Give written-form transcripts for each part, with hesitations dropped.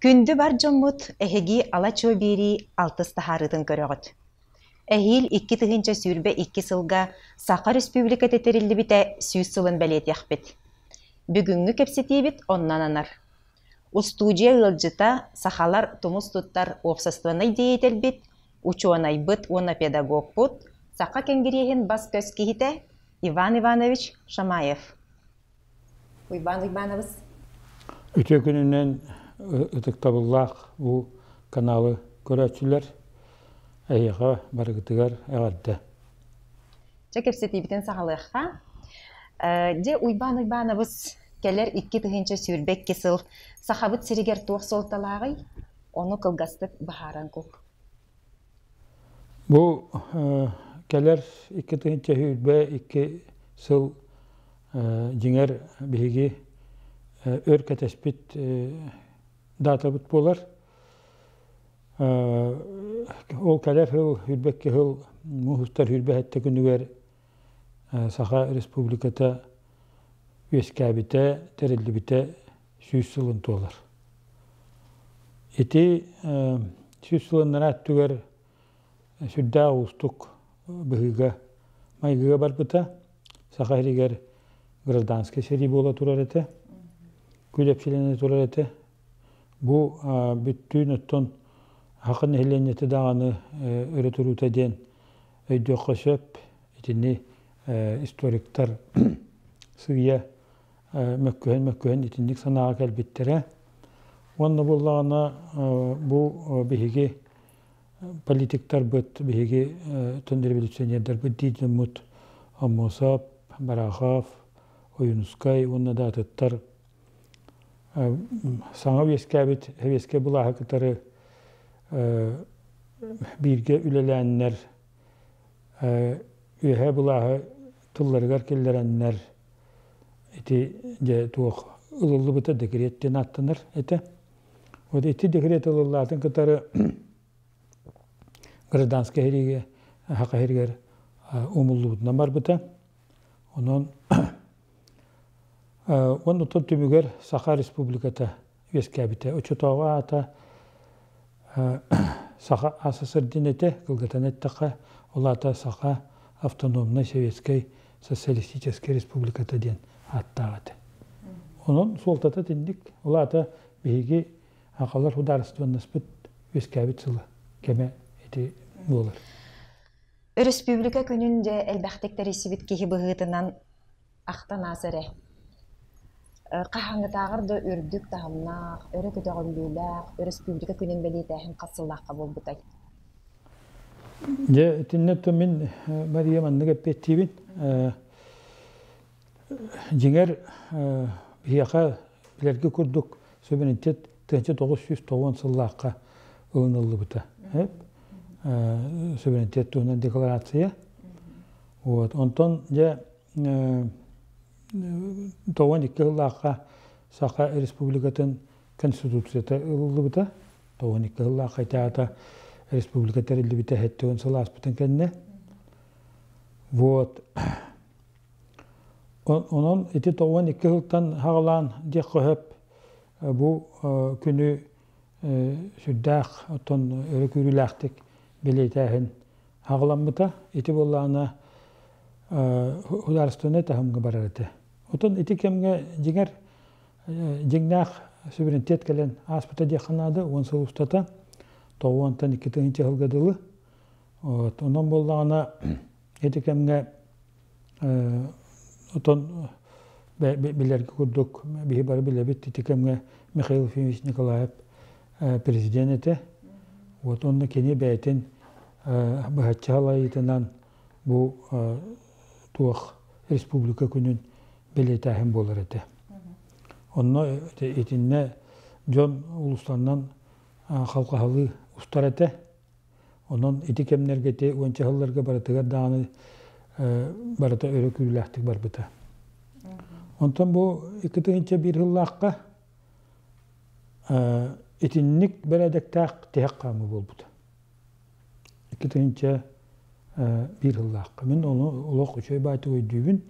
Күндү бар дьоммут, эһиги ала-чуо биэрии алтыс таһаарыытын көрөҕүт. Эһиил 2022 сылга Саха Республиката тэриллибитэ 100 сылын бэлиэтиэхпит. Бүгүҥҥү кэпсэтиибит онно ананар. Устуудьуйа ыалдьыта сахалар тумус туттар уопсастыбаннай диэйэтэлбит, учуонайбыт уонна педагогпут, Саха Кэнгириэһин бас-көс киһитэ Иван Иванович Шамаев. Уйбаан Уйбаанабыс. Үтүө күнүнэн ытыктабыллаах бу каналы көрөөччүлэр, эһиэхэ барыгытыгар эҕэрдэ. Дьэ кэпсэтиибитин саҕалыахха. Дьэ Уйбаан Уйбаанабыс кэлэр 2022 сыл Сахабыт сиригэр туох суолталааҕый? Ону кылгастык быһааран кул. Бу кэлэр 2022 сыл дьиҥэр биһиги өр кэтэспит даатабыт буолар. Ол кэлэр сыл, сүүрбэкки сыл муус устар 27 күнүгэр Саха Республиката үөскээбитэ, тэриллибитэ 100 сылын туолар. Ити 100 сылыннара өттүгэр сүрдээх уустук быһыыга майгыга барбыта. Саха сиригэр гражданскай сэрии буола турар этэ, күлэпсилэнэ турар этэ. Бу бүттүүн оттон саха нэһилиэнньэтэ даҕаны өрө туруута диэн өйдүөххэ сөп. Итини историктар сыыйа мөккүһэн-мөккүһэн итинник санааҕа кэлбиттэрэ. Уонна буоллаҕына бу биһиги политиктарбыт, биһиги революционердарбыт дии дьоммут Аммосов, Барахов, Ойуунускай уонна да атыттар саҥа үөскээбит сэбиэскэй былааһы кытары бииргэ үлэлээннэр үөһээ былааһы тылларыгар киллэрэннэр ити дьэ туох ылыллыбыта декрет диэн ааттанар этэ. Вот ити декрет ылыллаатын кытары гражданскай сэриигэ Саха сиригэр умуллубутунан барбыта. Онон уонна оттон түмүгэр Саха Республиката үөскээбитэ. Оччотооҕу аата Саха АССР диэн этэ, кылгатан эттэххэ, ол аата Саха Автономнай Советскай Социалистическай Республиката диэн ааттаах этэ. Онон суолтата итинник. Ол аата биһиги сахалар судаарыстыбаннаспыт үөскээбит сыла, кэмэ ити буолар. Өрөспүүбүлүкэ күнүн дьэ элбэхтик тэрийсибит киһи быһыытынан ахтан аас эрэ. Хаһааҥҥытааҕар да үрдүк таһымнаах, өрө көтөҕүллүүлээх өрөспүүбүлүкэ күнүн бэлиэтээһин хас сыллаахха буолбутай? Дьэ, итиннэ мин Мария маннык эппиэттиибин. Дьиҥэр, биһиэхэ билэргэ курдук суверенитет 1990 сыллаахха ылыныллыбыта. Суверенитет туһунан декларация. Вот. Онтон дьэ 92 сыллаахха Саха Республикатын Конституцията ылыллыбыта. 92 сыллаахха ити республика тэриллибитэ 70 сыл ааспытын кэннэ. Вот. Онон ити 92 сылтан хаҕалаан диэххэ сөп бу күнү сүрдээх оттон өрө күүрүүлээхтик бэлиэтээһин хаҕаламмыта. Ити буоллаҕына судаарыстыбаннай таһымҥа барар этэ. Отон ити кэмҥэ дьиҥэр дьиҥнээх суверенитет кэлэн ааспыта диэххэ наада 10 сыл устата 92 тыһыынча сылга дылы. Вот. Онон буоллаҕына ити кэмҥэ отон билэргэ курдук биһи бары билэбит ити кэмҥэ Михаил Ефимович Николаев президент этэ. Вот онно кини бэйэтин быһаччы салайыытынан бу туох республика күнүн бэлиэтээһин буолар этэ. Онно итиннэ дьон улустанан халҕаһалыы устар этэ. Онон ити кэмнэргэ ити уонча сылларга барытыгар даҕаны барыта өрө күүрүүлээхтик барбыта. Онтон бу 2001 сыллаахха итинник бэрээдэктээх тиһэх хаамыы буолбута. 2001 сыллаахха. Мин ону олох үчүгэй баайтык өйдүүбүн.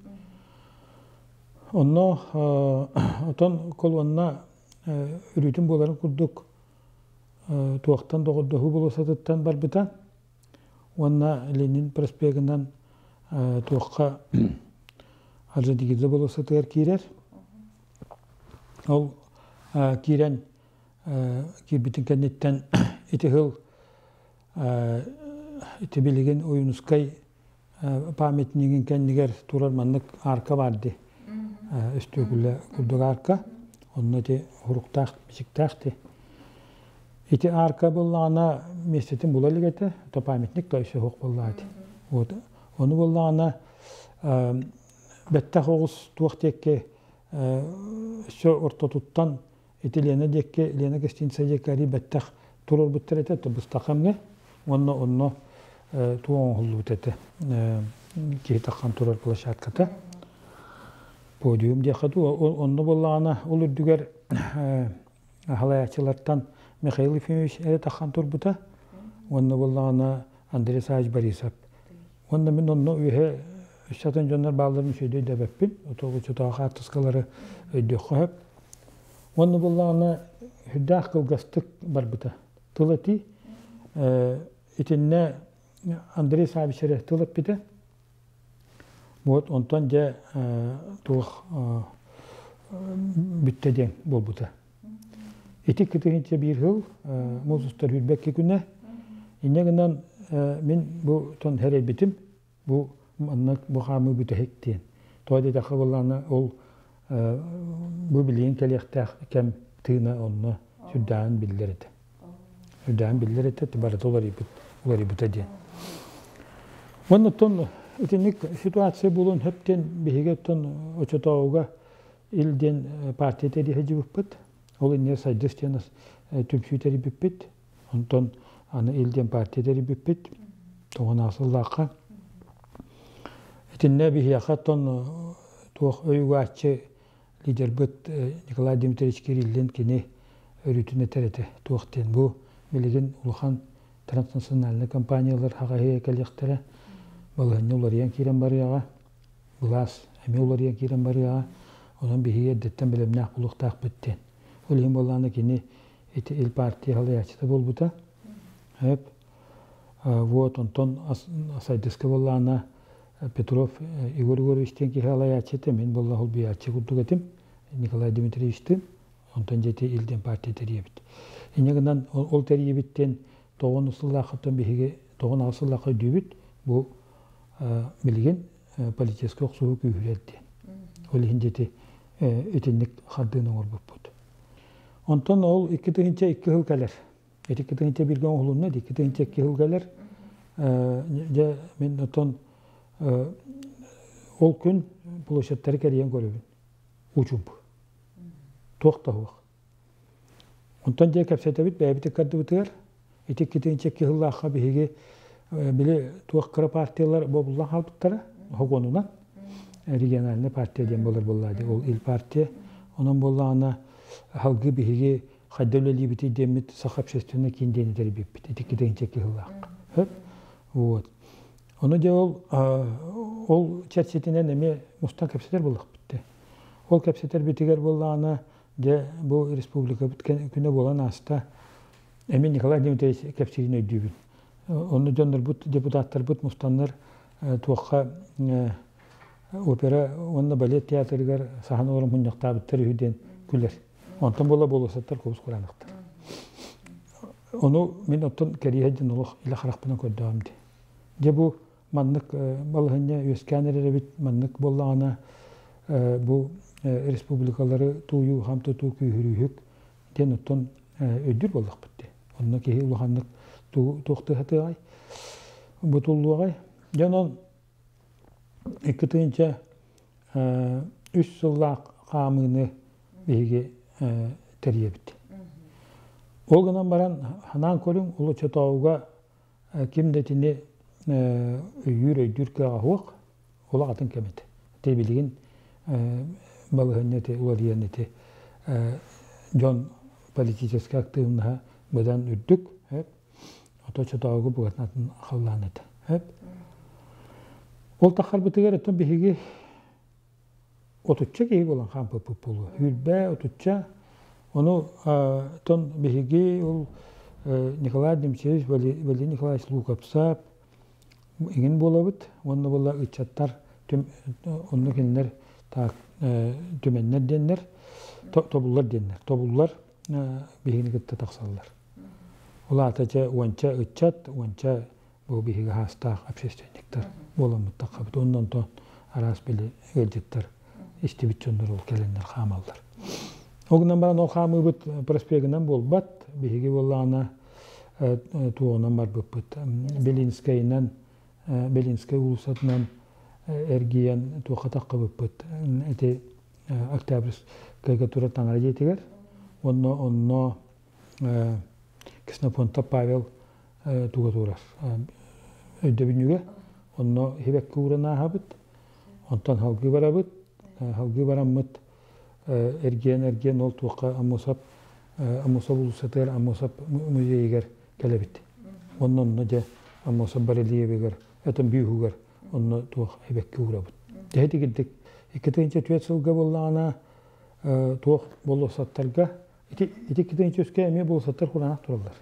Онно отон колонна өрүүтүн буоларын курдук. Туохтан доҕордоһуу болуоссатыттан барбыта уонна Ленин проспегынан туохха Орджоникидзе болуоссатыгар киирэр. Ол киирэн киирбитин кэнниттэн ити сыл ити билигин Ойуунускай памятнигын кэннигэр турар маннык арка баар дии. Өстүөкүлэ курдук арка. Онно ити уруктаах, бичиктээх дии. Ити арка буоллаҕына миэстэтин була илик этэ, то памятник то еще суох буоллаҕа ити. Вот. Ону буоллаҕына бэттэх оҕус туох диэки өссө ортотуттан ити Лена диэки, Лена гостиница диэки арый бэттэх туруорбуттар этэ, то быстах кэмҥэ. Уонна онно туох оҥоһуллубут этэ, киһи таххан турар площадката. Подиум диэххэ дуу, онно буоллаҕына ол үрдүгэр халайааччылартан Михаил Ефимович эрэ таххан турбута. Уонна буоллаҕына Андрей Савич Борисов. Уонна мин онно үөһэ үс атын дьоннор баалларын үчүгэйдик өйдөөбөппүн. Отоҕуччутааҕы хаартыскалары өйдүөххэ сөп. Уонна буоллаҕына сүрдээх кылгастык барбыта. Тыл этии. Итиннэ Андрей Савич эрэ тыл эппитэ. Вот онтон дьэ туох бүттэ диэн буолбута. Ити кытыһынча биир сыл муус устар хүрбэкки күнэ. Инньэ гынан мин бу тон хэрэйбитим бу маннык бу хаамыы бүтэһик диэн. Тоҕо диэтэххэ буоллаҕына ол бу билигин кэлиэхтээх кэм тыына онно сүрдээҕин биллэр этэ. Үрдээн биллэр этэ, барыта уларыйбыт, уларыйбыта диэн. Уонна оттон итинник ситуация буолуон сөп диэн биһиги оттон очотооҕуга Ил диэн партия тэрийэ сылдьыбыппыт. Ол иннигэр Сайдыс диэн түмсүү тэрийбиппит. Онтон аны Ил диэн партия тэрийбиппит. Тоҕон сыллаахха. Итиннэ биһиэхэ оттон туох өй угааччы лидербыт Николай Дмитриевич Кириллин кини өрүүтүн этэр этэ. Туох диэн бу билигин улахан транснациональнай компаниялар хаҕаһыйа кэлиэхтэрэ, балаһыанньа уларыйан киирэн барыаҕа, былаас эмиэ уларыйан киирэн барыаҕа, онон биһиги эрдэттэн бэлэмнээх буолуохтаахпыт диэн. Ол иһин буоллаҕына кини ити Ил партия салайааччыта буолбута. Эп вот онтон Сайдыска буоллаҕына Петров Егор Егорович диэн киһи алайааччы этэ, мин буолла холбуйааччы курдук этим, Николай Дмитриевичтыын. Онтон дьэти Ил диэн партия тэрийэбит. Инньэ гынан ол тэрийэбиттэн тоҕон сыллаахыттан биһиги тоҕон аҕыс сыллаахха өйдүүбүт бу билигин политическай охсуһуу күүһүрэр диэн. Ол иһин дьэти итинник хардыыны оҥорбуппут. Онтон ол 2002 сыл кэлэр. Ити 2002 бииргэ оҥоһулунна, 2002 сыл кэлэр. Дьэ, мин оттон ол күн площадьтары кэрийэн көрөбүн. Учумпу. Туох да суох. Онтон дьэ кэпсэтэбит бэйэбит ыккардыбытыгар. Ити 2002 сыллаахха биһиги били туох кыра партиялар бобуллан хаалбыттара хогуонунан региональная партия диэн буолар буоллаа дии ол ил партия. Онон буоллаҕына салгыы биһиги хайда үлэлиибитий диэммит Саха общественный киин диэни тэрийбиппит ити 2002 сыллаахха. Вот. Ону дьэ ол ол чэрчитинэн эмиэ мустан кэпсэтэр буоллахпыт дии. Ол кэпсэтэрбитигэр буоллаҕына дьэ бу республикабыт күнэ буолан ааста. Эмиэ Николай Дмитриевич кэпсиирин өйдүүбүн. Онно дьоннорбут, депутаттарбыт мустаннар туохха опера уонна балет театрыгар саһан олорон мунньахтаабыттар үһү диэн күлэр. Онтон буола болуосаттар кубус кураанахтар. Ону мин оттон кэриэһэ диэн олох илэ харахпынан көрдөҕүм дии. Дьэ бу маннык балаһынньа үөскээн эрэр эбит, маннык буоллаҕына бу республикалары тууйуу, хам тутуу күүһүрүүһүк диэн оттон өйдүүр буоллахпыт дии. Онно киһи улаханнык туохтуу сатыаҕай, бутуллуоҕай. Дьэ онон 2003 сыллаах хаамыыны биһиги тэрийэбит. Ол гынан баран ханаан көрүҥ, ол оччотооҕуга ким да итини өйүүр, өйдүүр кыаҕа суох, ол атын кэм этэ. Ити билигин балаһыанньа ити уларыйан ити дьон политическай актыыбынаһа быдан үрдүк, ото оччотооҕуга букатын атын халлаан этэ. Ол таххарбытыгар оттон биһиги отучча киһи буолан хаампыппыт буолуо. Сүүрбэ, отучча. Ону тон биһиги ол Николай Дмитриевич, Валерий Николаевич Лукопсов иҥин буолабыт уонна буолла ыччаттар онно кинилэр так түмэннэр диэннэр тобуллар диэннэр тобуллар биһигини кытта тахсаллар. Ол аата чэ уонча ыччат, уонча бу биһиги хаастаах общественниктар буоламмыт таххабыт. Онон онтон араас били ыалдьыттар истибит дьоннор ол кэлэннэр хаамаллар. Ол гынан баран ол хаамыыбыт проспегынан буолбат. Биһиги буоллаҕына туоҕунан барбыппыт. Белинскэйинэн, Белинскэй уулуссатынан эргийэн туохха таххыбыппыт. Ити Октябрьскайга турар таҥара дьиэтигэр. Онно онно Ксенофонтов Павел туга турар өйдөбүнньүгэ. Онно хибэккэ ууран ааһабыт. Онтон халгыы барабыт. Халгыы бараммыт эргиэн-эргиэн ол туохха Аммосов Аммосов уулуссатыгар Аммосов музейыгар кэлэбит. Онно онно дьэ Аммосов барельевигэр, этон бүүһүгэр онно туох эбэкки уурабыт. Дьэ итигирдик 2004 сылга буоллаҕына туох болуоссаттарга ити ити 2003 эмиэ болуоссаттар кураанах тураллар.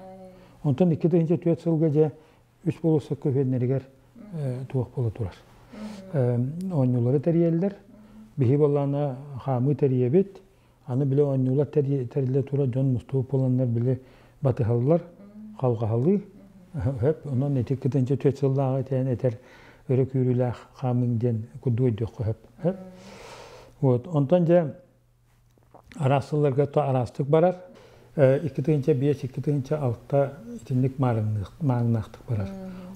Онтон 2004 сылга дьэ үс болуоссакка үһүөннэригэр туох буола турар. Оонньуулары тэрийэллэр. Биһи буоллаҕына хаамыы тэрийэбит. Аны били оонньуулар тэриллэ турар дьон мустубут буоланнар били батыһаллар, халҕаһалыы. Хөп, онон ити кытынча түөрт сыллааҕы итээн этэр өрө күүрүүлээх хаамыҥ диэн курдук өйдүөххэ сөп. Хөп. Вот, онтон дьэ араас сылларга то араастык барар. 2005, 2006 итинник маарыннаахтык барар.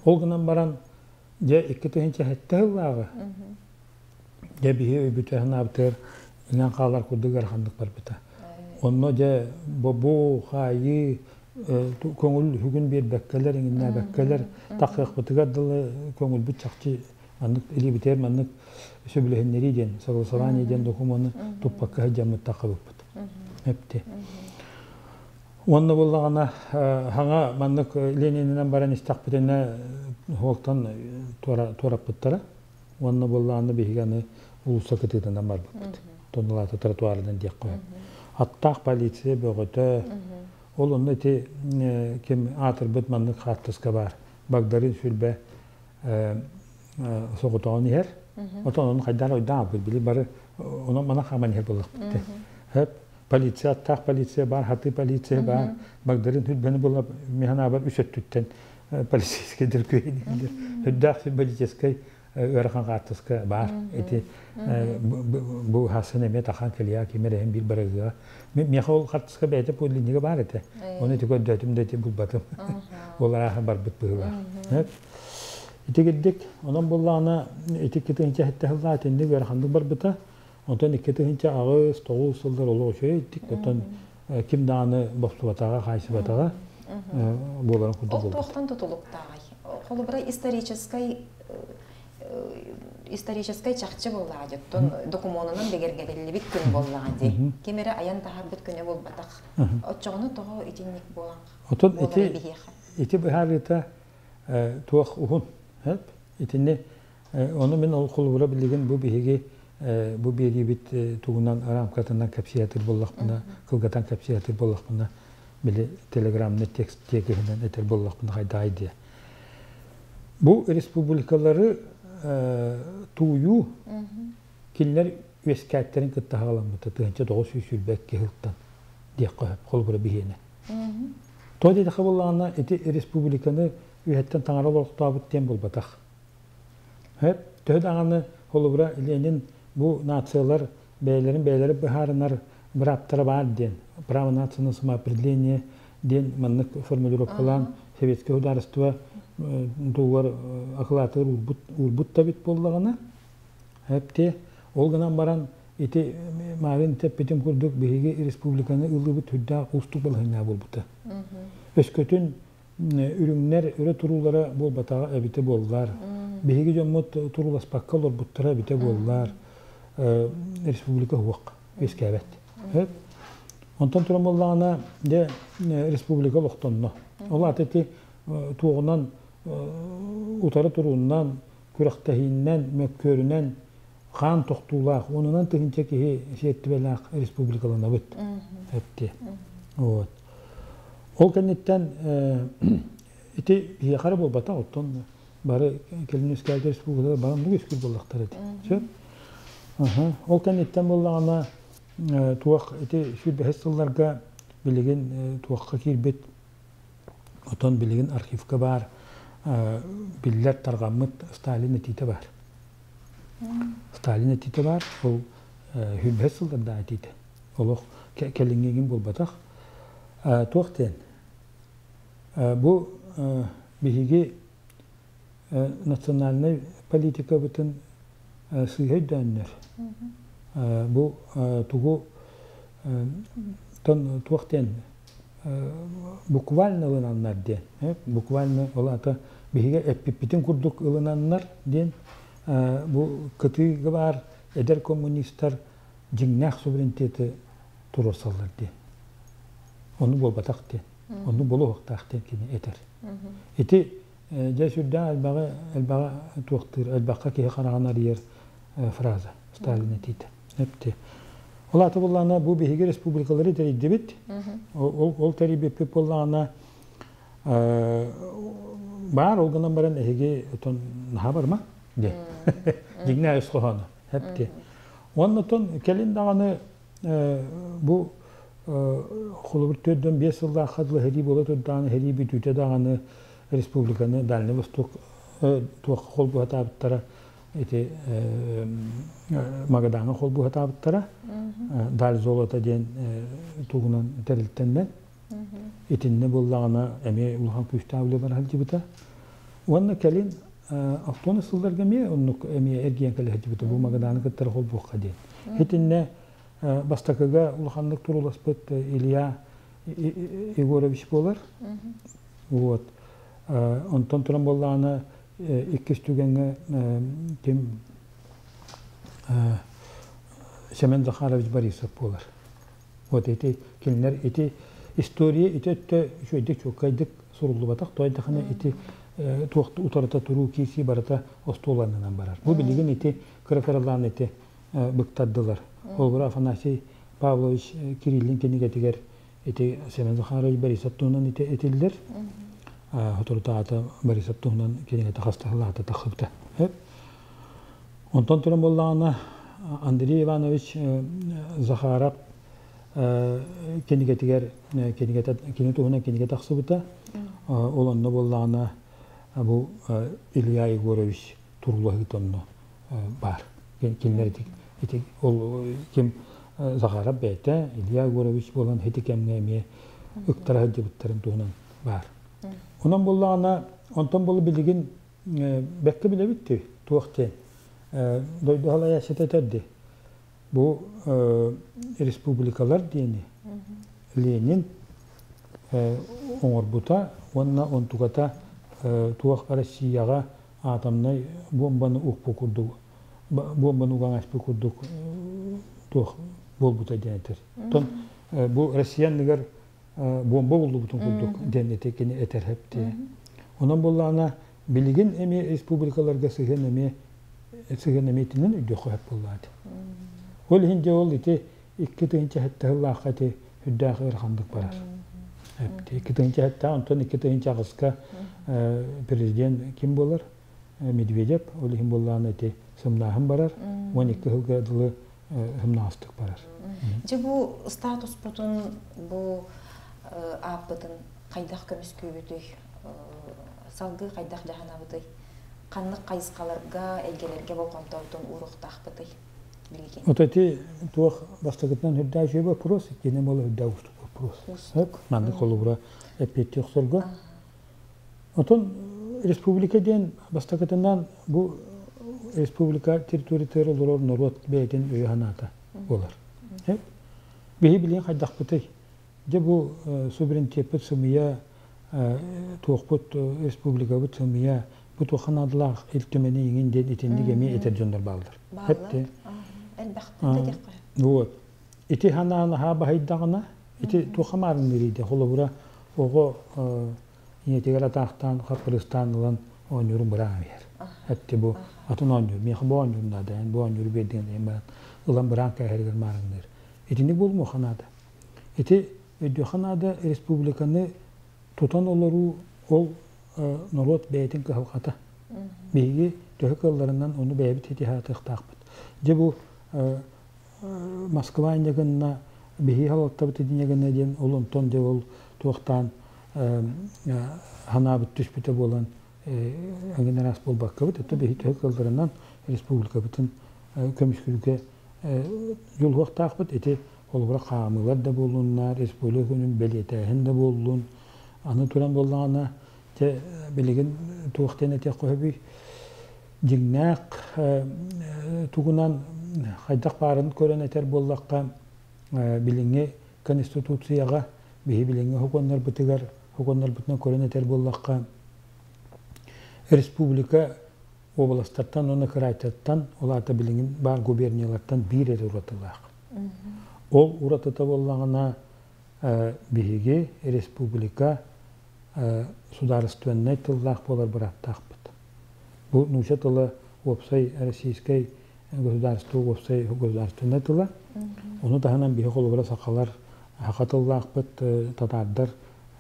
Ол гынан баран, дьэ 2007 сыллааҕы дьэ биһи өйбүтүһэн аабытыгар инэн хаалар курдук ыараханнык барбыта. Онно дьэ бобуу, хаайыы, көҥүл үһүгүн биэрбэккэлэр, иҥиннээбэккэлэр тахсыахпытыгар дылы көҥүлбүт чахчы маннык илиибитигэр маннык сөбүлэһиннэрии диэн согласование диэн докумуону туппакка сылдьаммыт таххыбыппыт. Эпти. Уонна буоллаҕына хаҥа маннык Ленининэн баран истэхпитинэ уолтан туораппыттара. Уонна буоллаҕына биһиги аны уулусса кытыытынан барбыппыт. Тоннулаата тротуарынан диэххэ сөп. Аттаах полиция бөҕөтө. Ол онно ити ким аатырбыт маннык хаартыска баар. Багдарыын Сүлбэ соҕотоҕун иһэр. Отон ону хайдах ойдоон аалбыт били бары онон мана хааман иһэр буоллахпыт. Хөп полиция аттаах полиция баар, хатыы полиция баар. Багдарыын Сүлбэни була механаабар үс өттүттэн полицейскайдар күөйдүүллэр. Үрдээх символическай ыарахан хаартыска баар. Ити бу хасын эмиэ тахан кэлиа ким эрэ биир барыгыга. Миэхэ ол хаартыска бэйэтэ подлиннига баар этэ. Оны ити көрдөөтүм да ити булбатым. Ол арааһа барбыт быһыылаах. Итигирдик, онон буллаҕына ити 2007 сыллаах итинник ыараханнык барбыта. Онтон 2008-9 сыллар олох үчүгэй иттик. Оттон ким даҕаны бохсубатаҕа, хаайсыбатаҕа буоларын курдук Ол буолбут. туохтан тутулуктааҕый? Холобура, историческай историческай чахчы буоллаҕа дии. Оттон докумуонунан бигэргэтиллибит күн буоллаҕа дии. Ким эрэ айан таһаарбыт күнэ буолбатах. Оччоҕуна тоҕо итинник буолан Отон буоларый ити биһиэхэ? ити быһаарыыта туох уһун итини ону мин ол холобура билигин бу биһиги бу биэриибит тугунан рамкатынан кэпсиэтир буоллахпына кылгатан кэпсиэтир буоллахпына били телеграмный текст тиэкиһинэн этэр буоллахпына хайдаай диэ бу республикалары тууйуу кинилэр үөскээттэрин кытта хаҕаламмыта 1922 сылтан диэххэ сөп холобура биһиэнэ Тоҕо диэтэххэ буоллаҕына, ити республиканы үөһэттэн таҥара олохтообут диэн буолбатах. Сөп, төһө даҕаны холобура Ленин бу нациялар бэйэлэрин бэйэлэрэ быһаарынар бырааптара баар диэн, право нации на самоопределение диэн маннык формулировкалаан советское государство тугар акылаатыгар уурбут, уурбут да эбит буоллаҕына, эпти ол гынан баран Ити маарын тэппитим курдук биһиги республиканы ыллыбыт сүрдээх уустук балаһыанньа буолбута. Өскөтүн үрүҥнэр өрө туруулара буолбатаҕа эбитэ буоллар, биһиги дьоммут турууласпакка олорбуттара эбитэ буоллар, республика суох үөскээбэт. Онтон туран буоллаҕына, дьэ республика олохтонно. Ол аата ити туоҕунан утары туруунан, күрэхтэһииннэн, мөккүөрүнэн хаан тохтуулаах, уонунан тыһыынча киһи сиэртибэлээх республикаланабыт эпти. Вот. Ол кэнниттэн ити биһиэхэ эрэ буолбатах, оттон бары кэлин үөскээбит республикалар бары оннук үөскүүр буоллахтара ити. Сөп? Ол кэнниттэн буоллаҕына туох ити 25 сылларга билигин туохха киирбит, отон билигин архивка баар биллэр тарҕаммыт Сталин этиитэ баар. Сталин этиитэ баар, ол 25 сыллардаах этиитэ. Олох кэлиҥҥигин буолбатах. Туох диэн? Бу биһиги национальнай политикабытын сыыһа өйдөөннөр. Бу тугу туох диэн буквально ылынаннар диэн. Буквально ол ата биһиги эппиппитин курдук ылынаннар диэн бу кытыыга баар эдэр коммунистар дьиҥнээх суверенитеты туруорсаллар диэн. Ону буолбатах диэн. Ону буолуохтаах диэн кини этэр. Ити дьэ сүрдээх элбэҕи элбэҕи туохтуур, элбэххэ киһи хараҕын арыйар фраза Сталин этиитэ. Эпти. Ол аата буоллаҕына бу биһиги республикалары тэрийдибит. Ол, ол тэрийбиппит буоллаҕына баар ол гынан баран эһиги отон наһаа барма диэн. Дьиҥнээх ис хоһооно. Эпти. Оннотон кэлин даҕаны бу холобур 4-5 сыллаахха дылы сэрии буола турдаҕына сэрии бүтүүтэ даҕаны республиканы Дальний Восток туохха холбуһатаабыттара ити Магадаҥа холбуһатаабыттара Даль золото диэн тугунан тэрилтэннэн итиннэ буоллаҕына эмиэ улахан күүстээх үлэ бара сылдьыбыта уонна кэлин 60 сылларга эмиэ оннук эмиэ эргийэн кэлэ сылдьыбыта бу Магаданы кыттары холбуохха диэн итиннэ бастакыга улаханнык туруласпыт Илья Егорович буолар. Вот. Онтон туран буоллаҕына иккис түгэҥҥэ ким Семен Захарович Борисов буолар. Вот ити кинилэр ити история ити өттө үчүгэйдик чуолкайдык суруллубатах тоойдохына ити туох утарыта туруу киирсии барыта остуоланынан барар. Бу билигин ити кыра-кыралаан ити быктардылар. Холобура Афанасий Павлович Кириллин кинигэтигэр ити Семен Захарович Борисов туһунан ити этиллэр. Соторутааҕыта Борисов туһунан кинигэтэ хастаһылаата тахсыбыта. Онтон туран буоллаҕына Андрей Иванович Захаров кинигэтигэр кинигэтэ кини туһунан кинигэ тахсыбыта. Ол онно буоллаҕына бу Илья Егорович туруулаһыыта онно баар. Кинилэр ити, ити ол ким Захаров бэйэтэ Илья Егорович буолан ити кэмҥэ эмиэ ыктара сылдьыбыттарын туһунан баар. Онон буоллаҕына, онтон буолу билигин бэккэ билэбит дии, туох диэн. Дойду салайааччыта этэр дии. Бу республикалар диэни Ленин оҥорбута уонна онтуката туох Россияҕа атомнай буомбаны укпу курдук буомбаны уган аспыт курдук туох буолбута диэн этэр. Оттон бу Россия анныгар буомба буллубутун курдук диэн ити кини этэр хэптиэ. Онон буоллаҕына билигин эмиэ республикаларга сыһыан эмиэ сыһыан эмиэ итинэн өйдүөххэ сөп буоллаҕа Ол иһин дьэ ол ити 2007 сыллаахха ити үрдээх ыараханнык барар. 2007 онтон 2008-ка президент ким буолар? Медведев, ол иһин буоллаҕына ити сымнааһын барар, 12 сылга дылы сымнаҕастык барар. Дьэ бу статуспутун, бу ааппытын хайдах көмүскүүбүтүй? Салгыы хайдах дьаһанабытый? Ханнык хайысхаларга, эйгэлэргэ болҕомтобутун ууруохтаахпытый? Билигин. Вот эти туох бастакытынан үрдээх үчүгэй вопрос, иккиһинэн буола үрдээх уустук вопрос. Маннык холобура эппиэттии охсорго. Отон республика диэн бастакытынан бу республика территориятыгар олорор норуот бэйэтин өйө-санаата буолар. Биһи билигин хайдахпытый? Дьэ бу суверенитеппит сымыйа, туохпут республикабыт сымыйа, бу туохха наадалаах Ил Түмэни иҥин диэн итинник эмиэ этэр дьоннор бааллар. Бааллар. Элбэхтик да диэххэ. Вот. Ити санааны аһаа баһыйдаҕына, ити туохха маарынныырый холобура оҕо ийэтигэр атаахтаан, хаппырыстаан ылан оонньуурун быраан иһэр. Этти бу атын оонньуур, миэхэ бу оонньуур наада, эн бу оонньууру биэрдиҥ диэн баран ылан быраан кээһэригэр маарынныыр. Итинник буолумуохха наада. Ити Өйдүөххэ наада, республиканы тутан олоруу ол норуот бэйэтин кыһалҕата. Биһиги төһө кыалларынан ону бэйэбит ситиһаатыахтаахпыт. Дьэ бу Москва инньэ гынна, биһиги халалтабыт инньэ гынна диэн ол онтон дьэ ол туохтаан ханаабыт түспүтэ буолан эҥин араас буолбаккабыт. Это биһи төһө кыалларынан республикабытын көмүскүүргэ дьулуһуохтаахпыт. Ити холобура хаамыылар да буоллуннар, республика күнүн бэлиэтээһин да буоллун. Аны туран буоллаҕына, дьэ билигин туох диэн этиэх сөбүй? Дьиҥнээх тугунан хайдах баарын көрөн этэр буоллахха, билиҥҥи Конституцияҕа биһи билиҥҥи сокуоннарбытыгар, сокуоннарбытынан көрөн этэр буоллахха, республика уобаластартан уонна кыраайтартан, ол аата билигин баар губерниялартан биир эрэ уратылаах. Ол уратыта буоллаҕына, биһиги республика судаарыстыбаннай тыллаах буолар бырааптаахпыт. Бу нуучча тыла уопсай российскай государство уопсай государственнай тыла. Ону таһынан биһи холобура сахалар саха тыллаахпыт, татаардар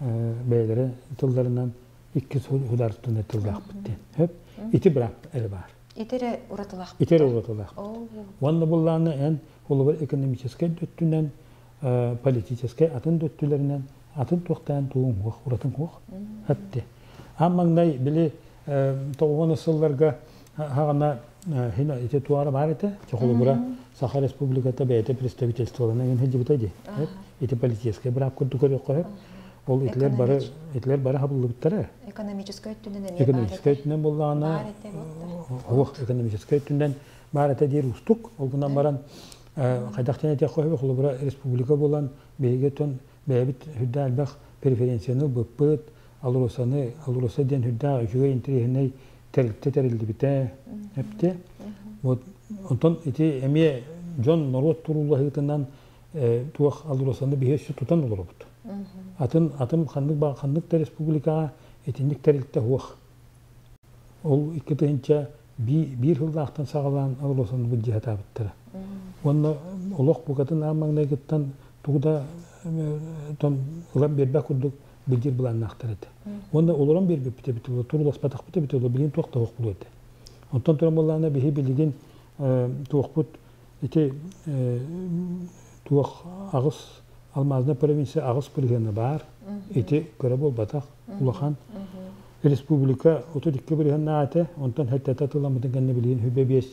бэйэлэрэ тылларынан икки судаарыстыбаннай тыллаахпыт диэн. Хөп. Ити быраап эрэ баар. Ити эрэ уратылаахпыт. Ити эрэ уратылаахпыт. Уонна буллааны эн холобур экономическай өттүнэн, политическай атын да өттүлэринэн атын туохтаан тугуҥ хуох, уратын хуох. Хатты. Аан маҥнай били тоҕуон сылларга хаҕана хина ити туара баар этэ. Холобура Саха Республиката бэйэтэ представительстволана ген сылдьыбыта дии. Ити политическай быраап курдук көрүөххэ Ол итилэр бары итилэр бары хабыллыбыттара. Экономическай өттүнэн эмиэ Экономическай өттүнэн буоллаҕына ох экономическай өттүнэн баар этэ диир устук. Ол гынан баран хайдах диэн этиэххэ сөбүй холобура республика буолан биһиги өттүн бэйэбит үрдээх элбэх преференцияны ылбыппыт, АЛРОСАны, АЛРОСА диэн үрдээх үчүгэй интэриэһинэй тэрилтэ тэриллибитэ эпти. Вот онтон ити эмиэ дьон норуот туруулаһыытынан туох АЛРОСАны биһи өссө тутан олоробут. Атын атын ханнык ханнык да республикаҕа итинник тэрилтэ суох. Ол 2001 сыллаахтан саҕалаан АЛРОСАны былдьаһатаабыттара. Уонна олох букатын аан маҥнайгыттан тугу да ылан биэрбэт курдук билдьир былааннаахтар этэ. Уонна олорон биэрбиппит эбит буолуо, турууласпатахпыт эбит буолуо, билигин туох да суох буолуо этэ. Онтон туран буоллаҕына биһи билигин туохпут ити туох аҕыс алмазная провинция аҕыс бырыһыана баар. Ити кыра буолбатах, улахан. Республика 32 бырыһыаннаах этэ, онтон хэттэтэ тыламмытын кэннэ билигин хүбэ биэс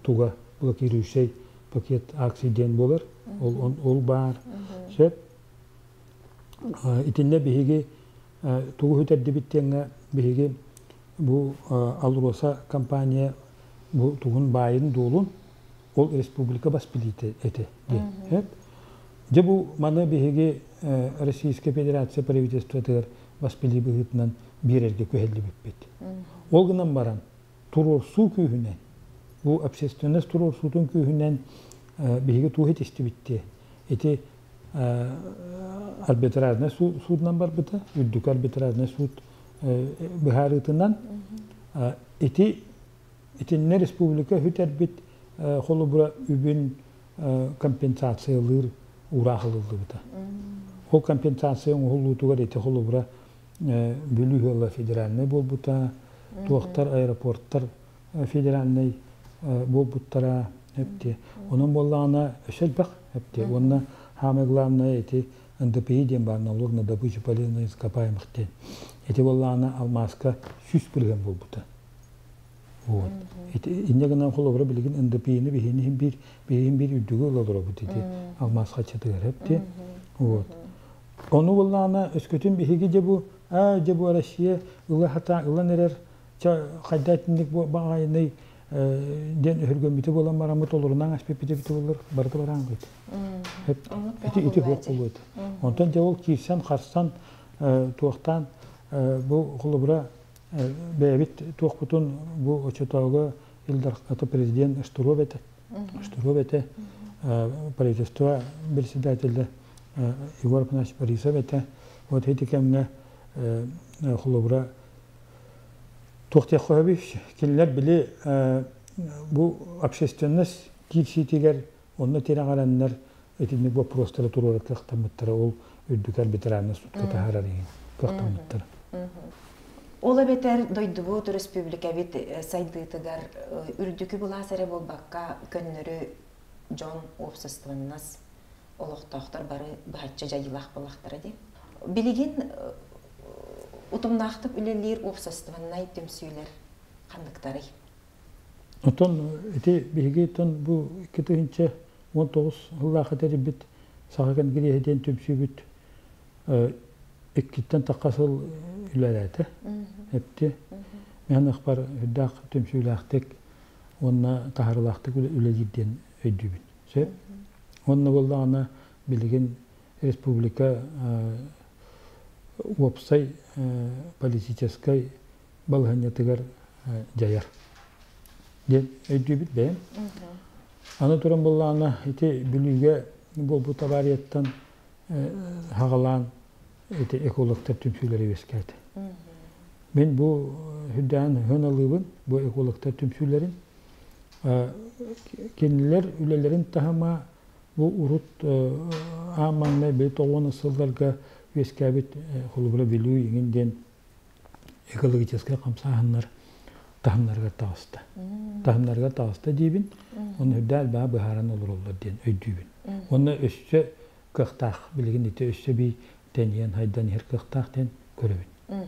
туга блокирующай пакет акций диэн буолар. Ол, ол баар. Сөп. Итиннэ биһиги тугу сүтэрдибит диэҥҥэ биһиги бу АЛРОСА компания бу тугун баайын-дуолун ол республика бас билиитэ этэ диэн. Дьэ бу маны биһиги Российская Федерация правительствотыгар бас билии быһыытынан биэрэргэ күһэллибиппит. Ол гынан баран туруорсуу күүһүнэн, бу общественность туруорсуутун күүһүнэн биһиги туох этистибит Ити арбитражнай суутунан барбыта, үрдүкү арбитражнай суут быһаарыытынан ити итиннэ республика үтэрбит холобура үбүн компенсациялыыр уураах ылыллыбыта. Ол компенсация оҥоһуллуутугар ити холобура Бүлүү ыала федеральнай буолбута, туохтар аэропорттар федеральнай буолбуттара эпти. Онон буоллаҕына өссө элбэх эпти. Уонна самое главное ити НДПИ диэн баар налог на добычу полезных ископаемых диэн. Ити буоллаҕына алмааска 100% буолбута. Вот. Ити инньэ гынан холобура билигин НДПИ-ни биһини иһин биир биһин биир үрдүгү ыла олоробут ити алмаас хаччатыгар эпти. Вот. Ону буоллаҕына өскөтүн биһиги дьэ бу аа дьэ бу Россия ыла хата ылан эрэр хайда итинник бу баҕайыный диэн өһүргэммитэ буолан бараммыт олорунан аспиппит эбит буоллар барыта бараан быт. Ити ити суох буолуо этэ. Онтон дьэ ол киирсэн харсан туохтаан бу холобура бэйэбит туохпутун бу оччотооҕу Ил Дархан президент Штыров этэ. Штыров этэ правительство председателя Егор Афанасьевич Борисов этэ. Вот ити кэмҥэ холобура туох диэххэ сөбүй кинилэр били бу общественность киирсиитигэр онно тирэҕирэннэр Итинник боппуруостары туруора кыахтаммыттара, ол үрдүк арбитражнай суутка таһаарар иһин кыахтаммыттара. Ол эбэтэр дойдубут, өрөспүүбүлүкэбит сайдыытыгар үрдүкү былаас эрэ буолбакка, көннөрү дьон, уопсастыбаннас, олохтоохтор бары быһаччы дьайыылаах буоллахтара дии. Билигин утумнаахтык үлэлиир уопсастыбаннай түмсүүлэр ханныктарый? Оттон ити биһиги оттон бу 2019 сыллаахха тэрийбит Саха Кэнгириэһэ диэн түмсүүбүт иккиттэн тахха сыл үлэлээтэ. Эпти. Мен ахпар үрдээх түмсүүлээхтик уонна таһаарыылаахтык үлэлиир диэн өйдүүбүн. Сөп. Уонна буоллаҕына билигин республика уопсай политическай балаһыанньатыгар дьайар диэн өйдүүбүт бэйэм. Аны туран буоллаҕына ити Бүлүүгэ буолбут аварияттан хаҕалаан ити экологтар түмсүүлэрэ үөскээтэ. Мин бу үрдээн ыһын бу экологтар түмсүүлэрин. Кинилэр үлэлэрин таһыма бу урут аан маҥнай били тоҕуон сылларга үөскээбит холобура Бүлүү иҥин диэн экологическай хамсааһыннар таһымнарыгар таҕыста. Таһымнарыгар таҕыста диибин, онно үрдэ элбэҕи быһааран олороллор диэн өйдүүбүн. Уонна өссө кыахтаах, билигин ити өссө бии тэнийэн хайдан иһэр кыахтаах диэн көрөбүн.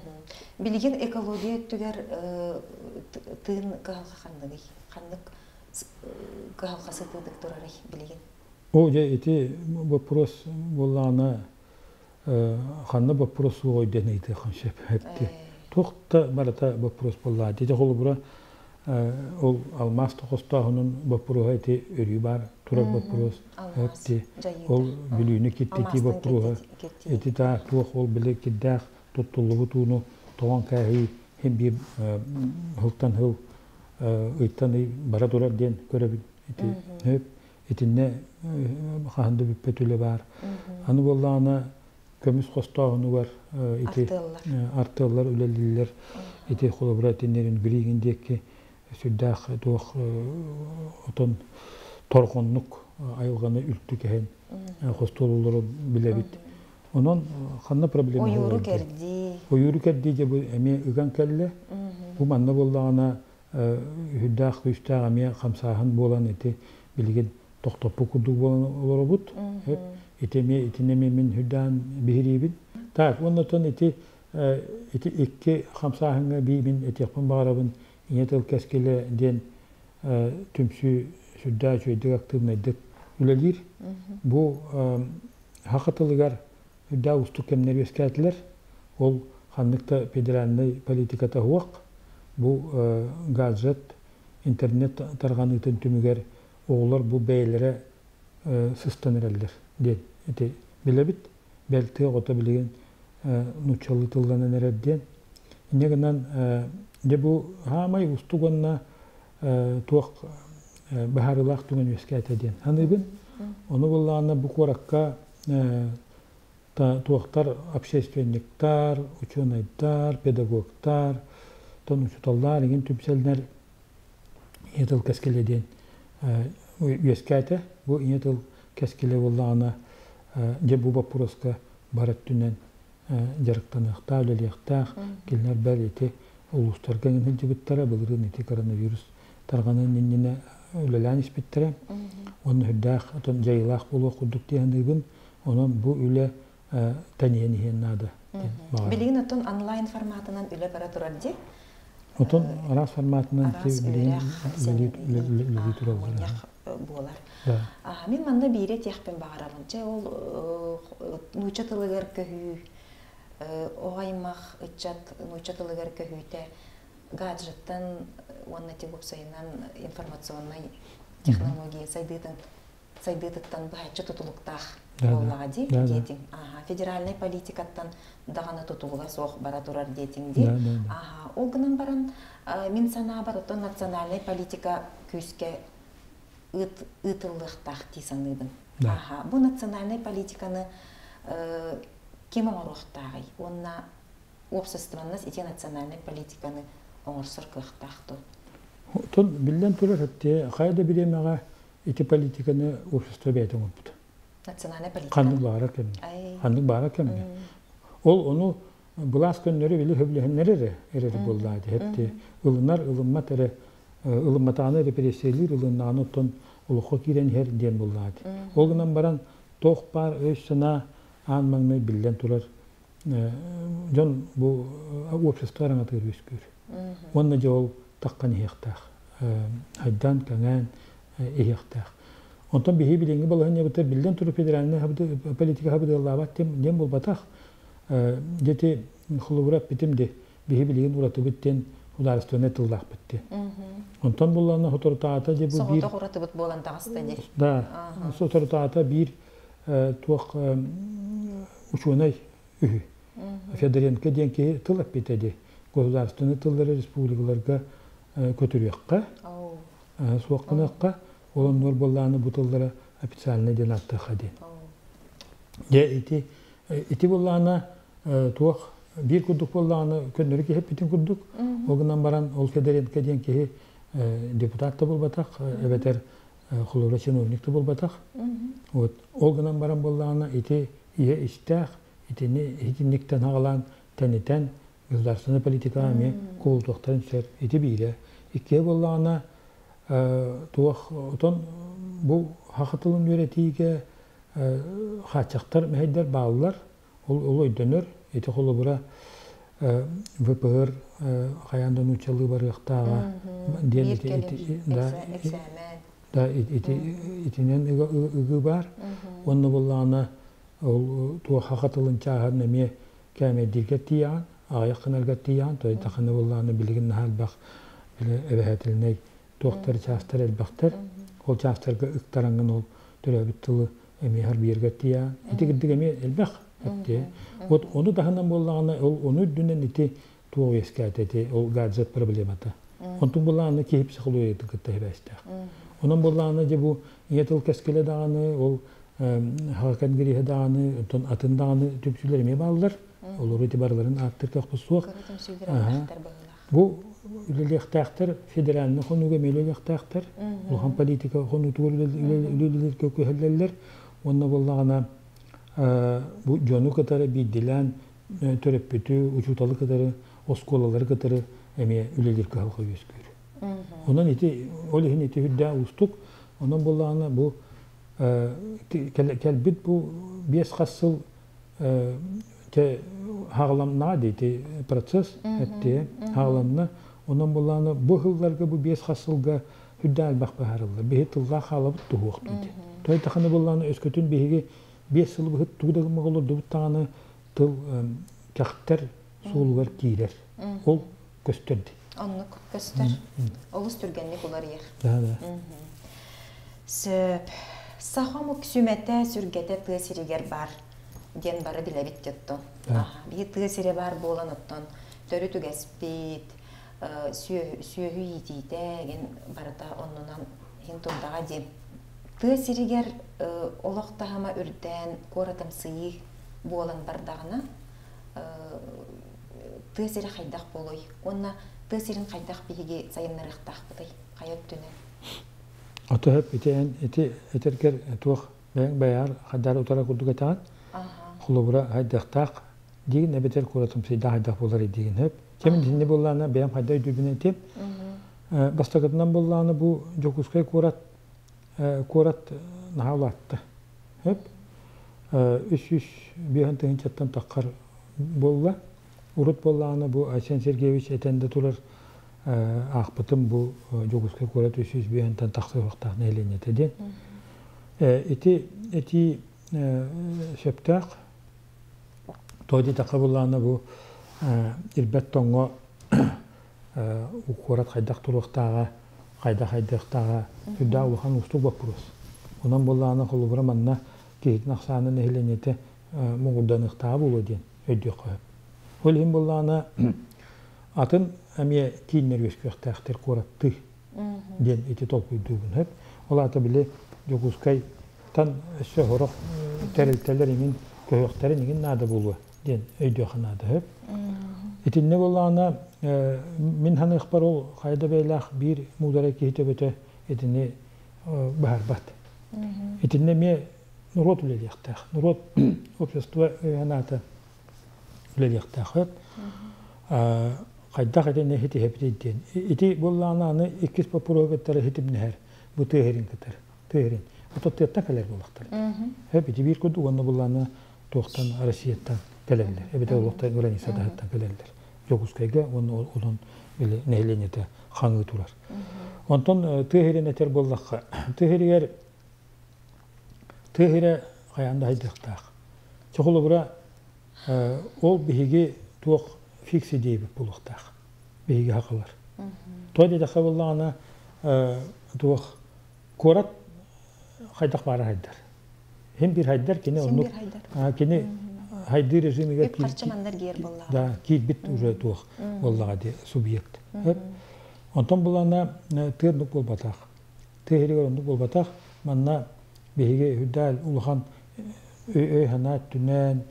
Билигин экология өттүгэр тыын кыһалҕа ханныгый? Ханнык кыһалҕа сытыытык турарый билигин? О, дьэ, ити вопрос буоллаҕына ханна боппуруос суоҕуй диэн ыйытыаххын сөп. Туох да барыта боппуруос буоллаҕа. Ити холобура ол алмаас хостооһунун боппуруоһа ити өрүү баар турар боппуруос. Ол Бүлүүнү киртитии боппуруоһа ити та туох ол били кирдээх туттуллубут ууну тоҕон кээһии хин биир хылтан хыл ыйтан ый бара турар диэн көрөбүн. Ити итиннэ хаһан да бүппэт үлэ баар. Аны буоллаҕына көмүс хостооһунугар ити артыаллар үлэлииллэр. Ити холобура итиннэрин билигин диэки сүрдээх туох отон торҕоннук айылҕаны үлтү кэһэн хостуолулары билэбит. Онон ханна проблема Ойууру кэрдии. Ойууру кэрдии дьэ бу эмиэ ыган кэллэ. Бу манна буоллаҕына үһүрдээх күүстээх эмиэ хамсааһын буолан ити билигин тохтоппут курдук буолан олоробут. Ити эмиэ итини эмиэ мин үрдээн биһириибин. Так, оннотон ити ити икки хамсааһыҥҥа биибин этиэхпин баҕарабын ийэ тыл кэскилэ диэн түмсүү сүрдээх үчүгэйдик актыыбынайдык үлэлиир. Бу саха тылыгар үрдээх уустук кэмнэр үөскээтилэр. Ол ханнык да федеральнай политиката суох. Бу гаджет, интернет тарҕаныытын түмүгэр оҕолор бу бэйэлэрэ сыстан эрэллэр диэн ити билэбит. Бэл тыа оҕото билигин нууччалыы тылланан эрэр диэн. Инньэ гынан дьэ бу хаамай уустук уонна туох быһаарыылаах түгэн үөскээтэ диэн саныыбын. Ону буоллаҕына бу куоракка туохтар общественниктар, учуонайдар, педагогтар, тон учууталлар игин түмсэллэр ийэ тыл кэскилэ диэн үөскээтэ. Бу ийэ тыл кэскилэ буоллаҕына дьэ бу боппуруоска бар өттүнэн дьарыктаныахтаах, үлэлиэхтээх. Кинилэр бэл ити улуустарга сылдьыбыттара, былырыын ити коронавирус тарҕаныан иннинэ үлэлээн испиттэрэ. Уонна үрдээх отон дьайыылаах буолуох курдук дии саныыбын. Онон бу үлэ тэнийэн иһиэн наада диэн баҕарабын. Билигин оттон онлайн форматынан үлэ бара турар дии. Отон араас форматынан билигин үлэлии тураллар. Буолар. Мин манна биири этиэхпин баҕарабын. Чэ, ол нуучча тылыгар көһүү, оҕо аймах ыччат нуучча тылыгар көһүүтэ гаджеттан уонна тип уопсайынан информационнай технология сайдыытын сайдыытыттан быһаччы тутулуктаах буоллаҕа дии диэтиҥ. Аха, федеральнай политикаттан даҕаны тутулуга суох бара турар диэтиҥ дии. Аха, ол гынан баран мин санаабар оттон национальнай политика күүскэ ыытыллыахтаах дии саныыбын. Аха, бу национальнай политиканы ким оҥоруохтааҕый уонна уопсастыбаннас ити национальнай политиканы оҥорсор кыахтаах дуо? Оттон биллэн турар, хайа да бириэмэҕэ ити политиканы общество бэйэтэ оҥорбут. Национальная политика. Ханнык баара кэмҥэ. Ханнык баара кэмҥэ. Ол ону былаас көннөрү били хөблөһөннөр эрэ эрэр буоллаа дии. Ылынар, ылыммат эрэ ылымматаҕына репрессиялыыр, ылыннаҕына оттон олоххо киирэн иһэр диэн буоллаа дии. Ол гынан баран туох баар өй-санаа аан маҥнай биллэн турар дьон бу общество араҥатыгар үөскүүр. Уонна дьэ ол таххан иһиэхтээх. Айдаан, кэҥээн иһиэхтээх. Онтон биһи билиҥҥи балаһыанньабыта биллэн турар федеральнай политика хабыдыаллаабат диэн буолбатах. Дети холобура эппитим де биһи билигин уратыбыт диэн судаарыстыбаннай тыллаахпыт диэн. Онтон буллаана соторутаата дьэ бу биир Соҕотох уратыбыт буолан таҕыста дии. Да, соторутаата биир туох учуонай үһү. Федоренко диэн киһи тыл эппитэ дии. Государственнай тыллары республикаларга көтүрүөххэ, суох гыныахха, ол оннугар буоллааны бу тыллара официальнай диэн ааттыахха диэн. Дьэ ити ити буоллаана туох биир курдук буоллаҕына көннөрү киһи эппитин курдук, ол гынан баран ол Федоренко диэн киһи депутат да буолбатах, эбэтэр холобура чиновник да буолбатах. Вот ол гынан баран буоллаҕына ити ийэ истээх, итини итинниктэн аҕалаан тэнитэн государственная политика эмиэ кубулутуохтарын сөп. Ити биирэ. Иккиһэ буоллаҕына туох отон бу саха тылын үөрэтиигэ хааччахтар мэһэйдэр бааллар. Ол ол өйдөнөр. Ити холобура ВПР хайаан да нууччалыы барыахтааҕа диэн ити да да ити итинэн ыгыы баар. Уонна буоллаҕына ол туох саха тылын чааһын эмиэ кээмэйдииргэ тиийэҕин, аҕыйах гынарга тиийэҕин, то таханы буоллаҕына билигин наһаа элбэх эбэһээтилинэй туохтар чаастар элбэхтэр. Ол чаастарга ыктараҥҥын ол төрөөбүт тылы эмиэ харбыйарга тиийэҕин. Ити кырдык эмиэ элбэх эттиэ. Вот ону таһынан буоллаҕына ол ону үрдүнэн ити туох үөскээтэ ити ол гаджет проблемата. Онтун буоллаҕына киһи психологиятын кытта сибээстээх. Онон буоллаҕына дьэ бу ийэ тыл кэскилэ даҕаны, ол хакан гириһэ даҕаны, онтон атын даҕаны түмсүүлэр эмиэ бааллар. Олору ити барыларын ааттыр кыахпыт суох. Бу үлэлиэхтээхтэр федеральнай хонууга эмиэ үлэлиэхтээхтэр. Улахан политика хонуутугар үлэлииргэ күһэллэллэр. Уонна буоллаҕына бу дьону кытары биирдилээн төрөппүтү, учууталы кытары, оскуолалары кытары эмиэ үлэлиир кыһалҕа үөскүүр. Онон ити ол иһин ити үрдээх уустук. Онон буоллаҕына бу кэлбит бу биэс хас сыл те хаҕаламнаҕа дии процесс эттиэ хаҕаланна. Онон буоллаҕына бу сылларга бу биэс хас сылга үрдээх элбэх быһаарыллар. Биһи тыллаах хаалабыт туһуохтуу диэн. Той таханы буоллаҕына өскөтүн биһиги биэс сыл быһыт тугу да гыммак олордубут даҕаны тыл кэхтэр суолугар киирэр. Ол көстөр дии. Оннук көстөр. Олус түргэнник уларыйар. Да, да. Сөп. Саха омук сүмэтэ, сүргэтэ тыа сиригэр бар диэн бары билэбит оттон. Биһи тыа сирэ бар буолан оттон төрүт үгэспит, сүөһү иитиитэ ген барыта оннунан иһин турдаҕа диэн. Тыа сиригэр олох таһыма үрдээн куоратымсыйыы буолан бардаҕына тыа сирэ хайдах буолуой уонна тыа сирин хайдах биһиги сайыннарыахтаахпытый хайа өттүнэн? Ото хөп ити эн ити этэргэр туох бэйэҥ бэйэҕэр хайдаар утара курдук этэҕин. Холобура хайдахтаах диигин эбэтэр куоратымсыйдаах хайдах буолар диигин хөп. Кэмин итинни буоллаана бэйэм хайда өйдүүбүн этим. Бастакытынан буоллаана бу Дьокуускай куорат куорат наһаа улаатта. Хөп. 305 тыһыынчаттан таххар буолла. Урут буоллаҕына бу Айсен Сергеевич этэн да турар аахпытым бу Дьокуускай куорат 305-тэн тахса уһуктаах нэһилиэнньэтэ диэн. Ити этии сөптөөх. Тоҕо диэтэххэ буоллаҕына бу ирбэт тоҥҥо куорат хайдах туруохтааҕа, хайдах хайдыахтааҕа сүрдээх улахан уустук боппуруос. Онон буоллаҕына холобура манна киһитин ахсаана нэһилиэнньэтэ муҥурданыахтааҕа буолуо диэн өйдүөххэ сөп. Ол иһин буоллаҕына атын эмиэ кииннэр үөскүөхтээхтэр куораттыы диэн ити толкуйдуубун сөп. Ол аата били Дьокуускайтан өссө сорох тэрилтэлэр иҥин көһүөхтэрин иҥин наада буолуо диэн өйдүөххэ наада сөп. Итиннэ буоллаҕына мин саныахпар ол хайа да бэйэлээх биир муударай киһи төбөтө итини быһаарбат. Итиннэ эмиэ норуот үлэлиэхтээх. Норуот общество өйө-санаата үлэлиэхтээх. Хайдах итини ситиһэбитий диэн. Ити буоллаҕына аны иккис боппуруоһу кытары ситимнэһэр. Бу тыа сирин кытары. Тыа сирин. Ото тыаттан кэлэр буоллахтар. Хэп ити биир курдук уонна буллаана туохтан Россияттан кэлэллэр. Эбэтэр олохтон граница таһыттан кэлэллэр. Дьокуускайга уонна онон били нэһилиэнньэтэ хаҥыы турар. Онтон тыа сирин этэр буоллахха, тыа сиригэр тыа сирэ хайаан да хайдыахтаах. Чохолобура ол биһиги туох фикси диэбит буолуохтаах. Биһиги хахалар. Тоҕо диэтэххэ буоллаҕына туох куорат хайдах баара хайдар. Хим бир хайдар кини оннук кини хайдыы режимигэр да киирбит уже туох буоллаҕа ди субъект. Онтон булана тыа оннук буолбатах. Тыа иһигэр оннук буолбатах. Манна биһиги үрдээл улахан өй-санаа өттүнэн,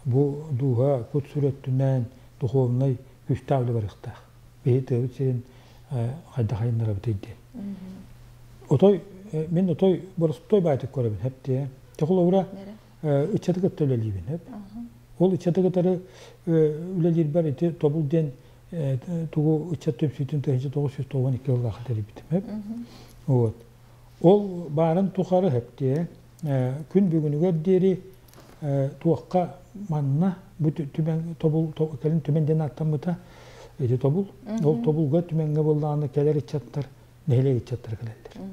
бу дууһа кут-сүр өттүнэн духовнай күүстээх үлэ барыахтаах. Биһи тыабыт сирин хайдах айыннарабытый диэн. Отой мин отой боростуой баайтык көрөбүн хэп диэ. Холобура ыччаты кытта үлэлиибин хэп. Ол ыччаты кытары үлэлиирбэр ити тобул диэн тугу ыччат түмсүүтүн 1992 сыллаахха тэрийбитим хэп. Вот. Ол баарын тухары хэп диэ. Күн бүгүнүгэр диэри туохха манна бу түмэн тобул кэлин түмэн диэн ааттаммыта ити тобул. Ол тобулга түмэҥҥэ буоллаҕына кэлэр ыччаттар нэһилиэк ыччаттара кэлэллэр.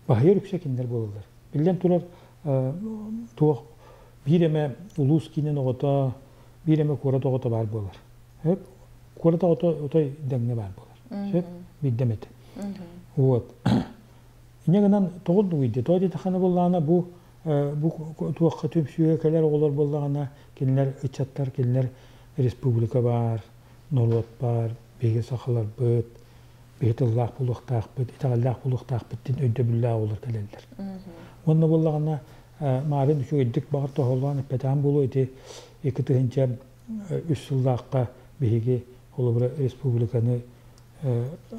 Баһыйар үксэ кинилэр буолаллар. Биллэн турар, туох биир эмэ улуус киинин оҕото, биир эмэ куорат оҕото баар буолар. Сөп? Куорат оҕото отой дэҥҥэ баар буолар. Сөп? Биирдэ эмэтэ. Вот. Инньэ гынан тоҕо дугуйда? Тоҕо диэтэххинэ буоллаҕына бу бу туохха түмсүүгэ кэлэр оҕолор буоллаҕына кинилэр ыччаттар, кинилэр республика баар, норуот баар, биһиги сахаларбыт, биһи тыллаах буолуохтаахпыт, итэҕэллээх буолуохтаахпыт диэн өйдөбүллээх оҕолор кэлэллэр. Уонна буоллаҕына Маарын үчүгэйдик баҕар тоһоҕолоон эппэтэҕим буолуо ити 2003 сыллаахха биһиги холобура республиканы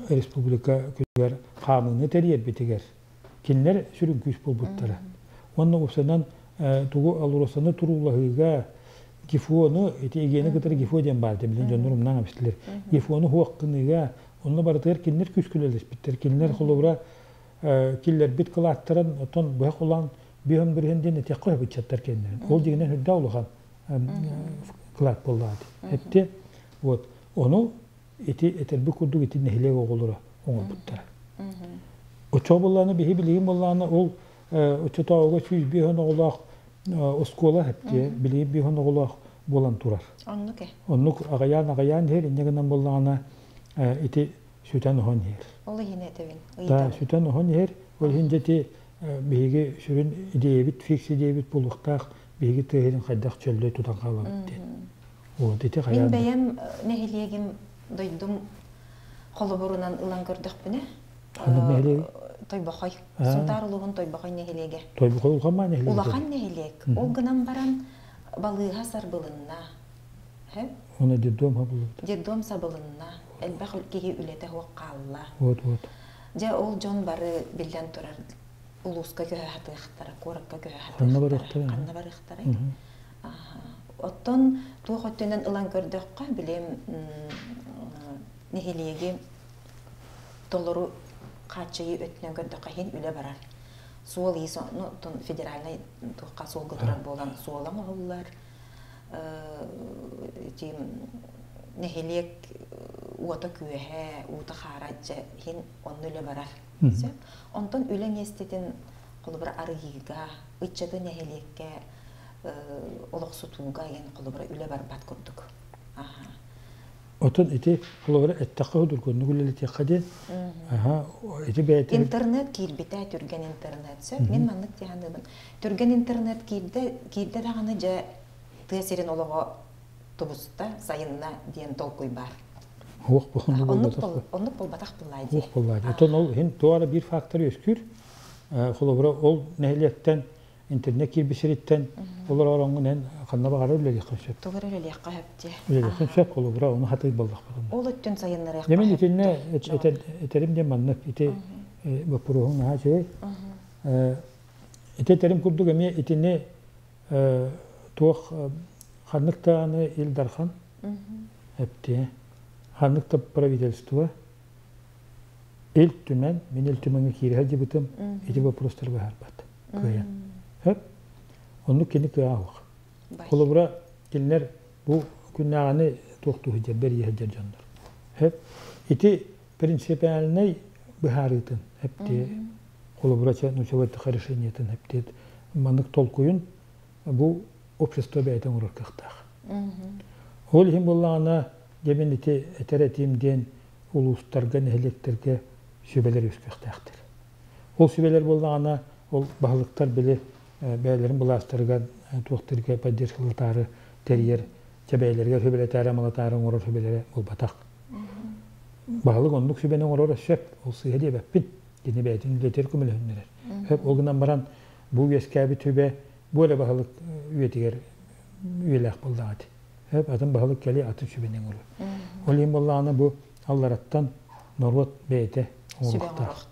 республика күнүгэр хаамыыны тэрийэрбитигэр кинилэр сүрүн күүс буолбуттара. Уонна уопсайынан тугу АЛРОСАны туруулаһыыга ГИФОну, ити ИГЭни кытары ГИФО диэн баар этэ, билин дьоннор умнаан эбистилэр. ГИФОну хуох гыныыга, онно барытыгар кинилэр күүскүлэлэспиттэр. Кинилэр холобура киллэрбит кылааттарын оттон быһа холоон биһөн бырыһын диэн этиэххэ сөп ыччаттар кэннэрин. Ол дьиҥинэн үрдээх улахан кылаат буоллаҕа Этти. Вот. Ону ити этэрбит курдук ити нэһилиэк оҕолоро оҥорбуттара. Оччоҕо буоллаҕына биһи билигин буоллаҕына ол оччотооҕуга 105 оҕолоох оскуола хэптиэ билигин 5 оҕолоох буолан турар. Оннук э. Оннук аҕыйаан-аҕыйаан иһэр, инньэ гынан буоллаҕына ити сүтэн оһон иһэр. Ол иһин этэбин, ыйытабын. Сүтэн оһон иһэр. Ол иһин дьэ ити биһиги сүрүн идиэйэбит, фикс идиэйэбит буолуохтаах, биһиги тыа иһин хайдах чөллөй тутан хаалабыт диэн. Вот ити Мин бэйэм нэһилиэгим, дойдум холобурунан ылан көрдөхпүнэ, Ханнык нэһилиэги? Тойбохой. Сунтаар улууһун Тойбохой нэһилиэгэ. Тойбохой улахан нэһилиэк? Улахан нэһилиэк. Ол гынан баран балыыһа сарбылынна. Оны детдом сабыллыбыта. Детдом сабылынна. Элбэх киһи үлэтэ суох хаалла. Вот, вот. Дьэ, ол дьон бары биллэн турар улууска көһө сатыахтара, куоракка көһө сатыахтара. Ханна барыахтарай? Оттон туох өттүнэн ылан көрдөххө, билим нэһилиэги толору хааччыйыы өттүнэн көрдөххө иһин үлэ барар. Суол-иис ну, федеральнай туохха суолга турар буолан суола оҥоһуллар. Ити нэһилиэк уота-күөһэ, уута-хаара дьэ иһин онно үлэ барар. Сөп. Онтон үлэ миэстэтин холобура арыйыыга, ыччаты нэһилиэккэ олохсутууга диэн холобура үлэ барбат курдук. Аха. Отон ити холобура эттэххэ судургуннук үлэлэтиэххэ диэн. Аха, ити бэйэтин Интернет киирбитэ, түргэн интернет. Сөп, мин маннык дии Түргэн интернет киирдэ, киирдэ даҕаны дьэ тыа сирин олоҕо тубуста, сайынна диэн толкуй баар. Уох буолбатах. Оннук буолбатах буоллаа дии. Уох буоллаа дии. Отон ол иһин туора биир фактор үөскүүр. Холобура ол нэһилиэктэн интернет киирбит сириттэн олор ороҥҥун эн ханна баҕарар үлэлиэххин сөп. Тугар үлэлиэххэ сөп дии. Үлэлиэххин сөп, холобура ону хатыы буоллахпытын. Ол өттүн сайыннарыахха Дьэ мин итиннэ этерим диэн маннык ити боппуруоһуҥ наһаа үчүгэй. Ити этэрим курдук эмиэ итини туох ханнык даҕаны Ил Дархан эптиэ, ханнык да правительство Ил Түмэн, мин Ил Түмэҥҥэ киирэ сылдьыбытым, ити вопростары быһаарбат кыайан. Хөп? Оннук кини кыаҕа суох. Холобура, кинилэр бу күннээҕини туохтуу сылдьар, бэрийэ сылдьар дьоннор. Хөп? Ити принципиальнай быһаарыытын эптиэ, холобура, нучалайтыха решениетын эптиэ, маннык толкуйун бу общество бэйэтэ оҥорор кыахтаах. Ол иһин буоллаҕына, дьэ мин ити этэр этиим диэн улуустарга, нэһилиэктэргэ сүбэлэр үөскүөхтээхтэр. Ол сүбэлэр буоллаҕына, ол баһылыктар били бэйэлэрин былаастарыгар туохтарга поддержкалатаары тэрийэр, чэ бэйэлэригэр сүбэлэтээри амалатаары оҥорор сүбэлэрэ буолбатах. Баһылык оннук сүбэни оҥороро сөп, ол сыыһа диэбэппин. Кини бэйэтин үлэтигэр көмөлөһүннэрэр. Сөп, ол гынан баран бу үөскээбит сүбэ бу эрэ баһылык үйэтигэр үйэлээх буоллаҕа ити. Сөп, атын баһылык кэлиэ атын сүбэни оҥоруо. Ол иһин буоллаҕына бу аллараттан норуот бэйэтэ оҥоруохтаах.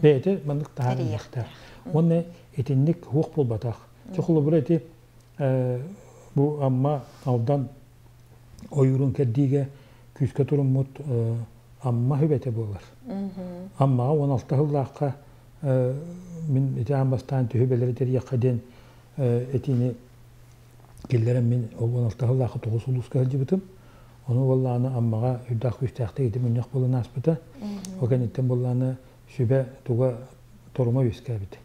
Бэйэтэ маннык таһаарыахтаах. Уонна итинник суох буолбатах. Чэ холобура ити бу Амма Алдан ойуурун кэрдиигэ күүскэ туруммут Амма сүбэтэ буолар. Аммаҕа 16 сыллаахха мин ити аан бастаан түһүбэлэри тэрийэххэ диэн этиини киллэрэн мин ол 16 сыллаахха тоҕус улууска сылдьыбытым. Ону буоллаҕына Аммаҕа үрдээх күүстээхтик ити мунньах буолан ааспыта. Ол кэнниттэн буоллаҕына сүбэ туга торума үөскээбитэ.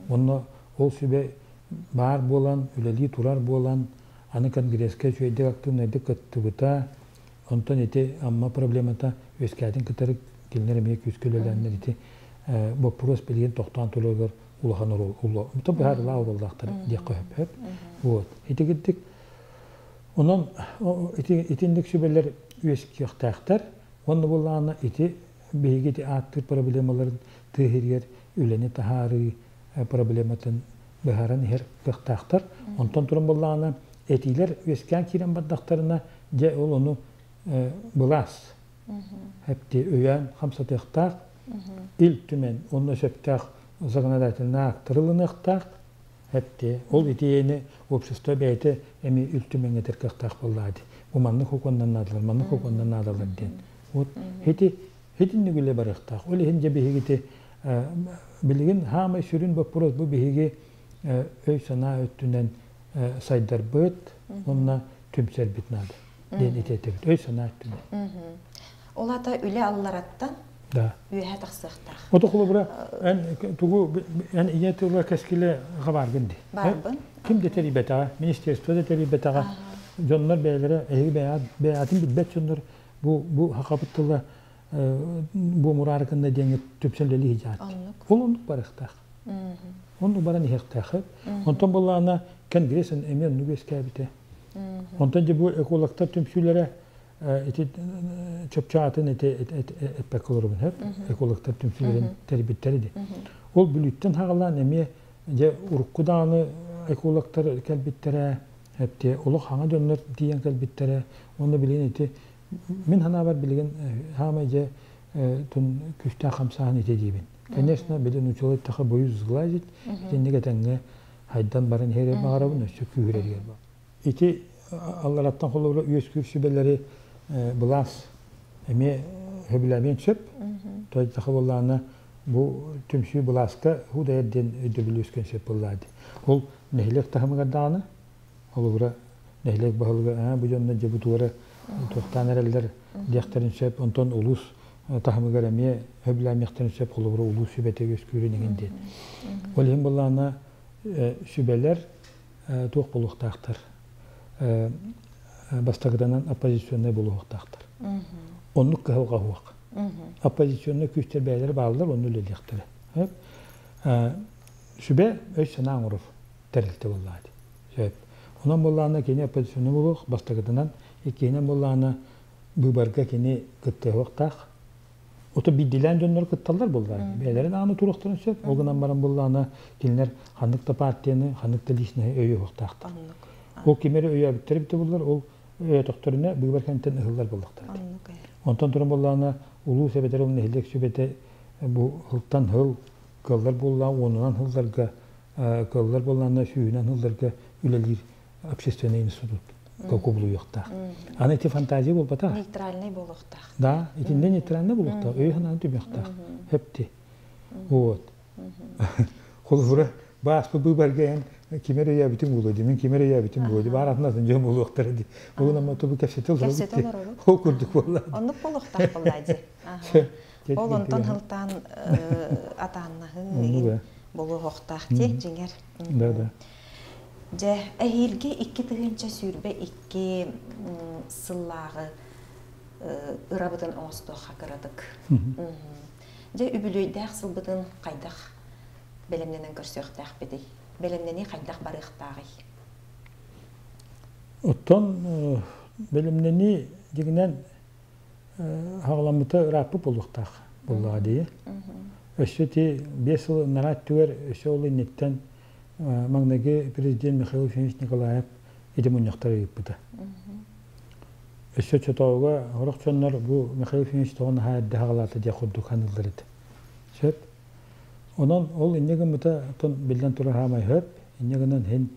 Онно ол сүбэ баар буолан, үлэлии турар буолан, аны конгресска үчүгэйдик активнайдык кыттыбыта. Онтон ити Амма проблемата үөскээтин кытары кинилэр эмиэ күүскэ үлэлээннэр ити боппуруос билигин тохтоон турарыгар улахан оруол быһаарылаах оруоллаахтар диэххэ сөп. Вот. Ити кирдик онон ити итинник сүбэлэр үөскүөхтээхтэр. Уонна буоллаҕына ити биһиги ити ааттыыр проблемаларын тыа иһигэр үлэни таһаарыы проблематын быһааран иһэр кыахтаахтар. Онтон туран буоллаҕына этиилэр үөскээн киирэн бардахтарына дьэ ол ону былаас эпти өйөөн хамсатыахтаах Ил Түмэн онно сөптөөх законодательнай актары ылыныахтаах эпти ол итиэни общество бэйэтэ эми Ил Түмэҥҥэ этэр кыахтаах буоллаа дии бу маннык хокуоннан наадалар маннык хокуоннан наадалар диэн вот ити итинник үлэ барыахтаах ол иһин дьэ биһигити билигин хаамай сүрүн боппуруос бу биһиги өй-санаа өттүнэн сайдарбыт уонна түмсэрбит наада диэн ити этэбит өй-санаа өттүнэн. Ол аата үлэ аллараттан да. үөһэ тахсыахтаах. Ото холобура эн тугу эн ийэ тыла кэскилэ хабааргын ди. Баарбын. Ким да тэрийбэтэҕэ, министерство да тэрийбэтэҕэ, дьоннор бэйэлэрэ эһиги бэйэҕитин билбэт дьоннор бу бу хахабыт тыла бу мураарыкынна диэҥҥэ түпсэн үлэлии сылдьаат. Ол оннук барыахтаах. Оннук баран иһиэхтээх. Онтон буоллаҕына Конгресс эмиэ оннук үөскээбитэ. Онтон дьэ бу экологтар түмсүүлэрэ ити чопчу атын ити эппэккэ олоробун сөп. Экологтар түмсүүлэрин тэрийбиттэр ди. Ол Бүлүүттэн хаҕалаан эмиэ дьэ урукку даҕаны экологтар кэлбиттэрэ, эптиэ олох хаҥа дьоннор тиийэн кэлбиттэрэ. Уонна билигин ити мин санаабар билигин хаамай дьэ тун күүстээх хамсааһын ити диибин. Конечно, били нуучалыы эттэххэ боюсь сглазить, итинник этэҥҥэ хайдан баран иһэрэ баҕарабын, өссө күүһүрэригэр бар. Ити аллараттан холобура үөскүүр сүбэлэри былаас эмиэ сөбүлээмиэн сөп. Тойдахы буоллаҕына бу түмсүү былааска худайар диэн өйдөбүл үөскүөн сөп буоллаа дии. Ол нэһилиэк таһымыгар даҕаны холобура нэһилиэк баһылыга бу дьонно дьэ бу туора туохтаан эрэллэр диэхтэрин сөп. Онтон улуус таһымыгар эмиэ сөбүлээмиэхтэрин сөп холобура улуус сүбэтэ үөскүүрүн иҥин диэн. Ол иһин буоллаҕына сүбэлэр туох буолуохтаахтар бастакытынан оппозиционнай буолуохтаахтар. Оннук кыһалҕа суох. Оппозиционнай күүстэр бэйэлэрэ бааллар, онно үлэлиэхтэрэ. Сүбэ өй-санаа оҥорор тэрилтэ буоллаҕа дии. Сөп. Онон буоллаҕына кини оппозиционнай буолуох, бастакытынан, иккиһинэн буоллаҕына быыбарга кини кыттыһыахтаах. Ото биирдиилээн дьоннор кытталлар буоллаҕа. Бэйэлэрин ааны туруохтарын сөп. Ол гынан баран буоллаҕына кинилэр ханнык да партияны, ханнык да личноһы өйүөхтаахтар. Ол ким эрэ өйөөбүттэрэ эбитэ буоллар, ол өйөөтөхтөрүнэ быыбар кэнниттэн ыһыллар буоллахтара. Онтон туран буоллаҕына улуус эбэтэр ол нэһилиэк сүбэтэ бу сылтан сыл кыаллар буоллаҕа уонунан сылларга Кыаллар буоллаҕына сүүһүнэн сылларга үлэлиир общественный институт кубулуйуохтаах. Аны ити фантазия буолбатах. Нейтральный буолуохтаах. Да, итиннэ нейтральный буолуохтаах, өйү-санааны түмүөхтээх. Хепти. Вот. Холобура, бааспы быыбарга эн ким эрэ өйөөбүтүн буолуо дии, мин ким эрэ өйөөбүтүн буолуо дии, баар атын дьон буолуохтара дии. Ол ама тобу кэпсэтэ олоробут Кэпсэтэ дии. олоробут. Ол курдук буолла. Оннук буолуохтаах буолла дии. Ол онтон сылтаан атааннаһыы игин буолуохтаах дии, дьиҥэр. Да, да. Дьэ, эһиилги 2022 сыллааҕы ырабытын оҥостуохха кыратык. Дьэ, үбүлүөйдээх сылбытын хайдах бэлэмнэнэн көрсүөхтээхпитий? Бэлэмнэнии хайдах барыахтааҕый? Оттон бэлэмнэнии дьиҥинэн хаҕаламмыта ырааппыт буолуохтаах буоллаҕа дии. Өссө ити 5 сыл ынараа өттүгэр өссө ол инниттэн маҥнайгы президент Михаил Ефимович Николаев ити мунньахтары ыыппыта. Өссө оччотооҕуга сорох дьоннор бу Михаил Ефимович тоҕо наһаа эрдэ хаҕалаата диэх курдук саныыллар этэ. Сөп. Онон ол инньэ гыммыта оттон биллэн турар хаамай сөп. Инньэ гынан иһин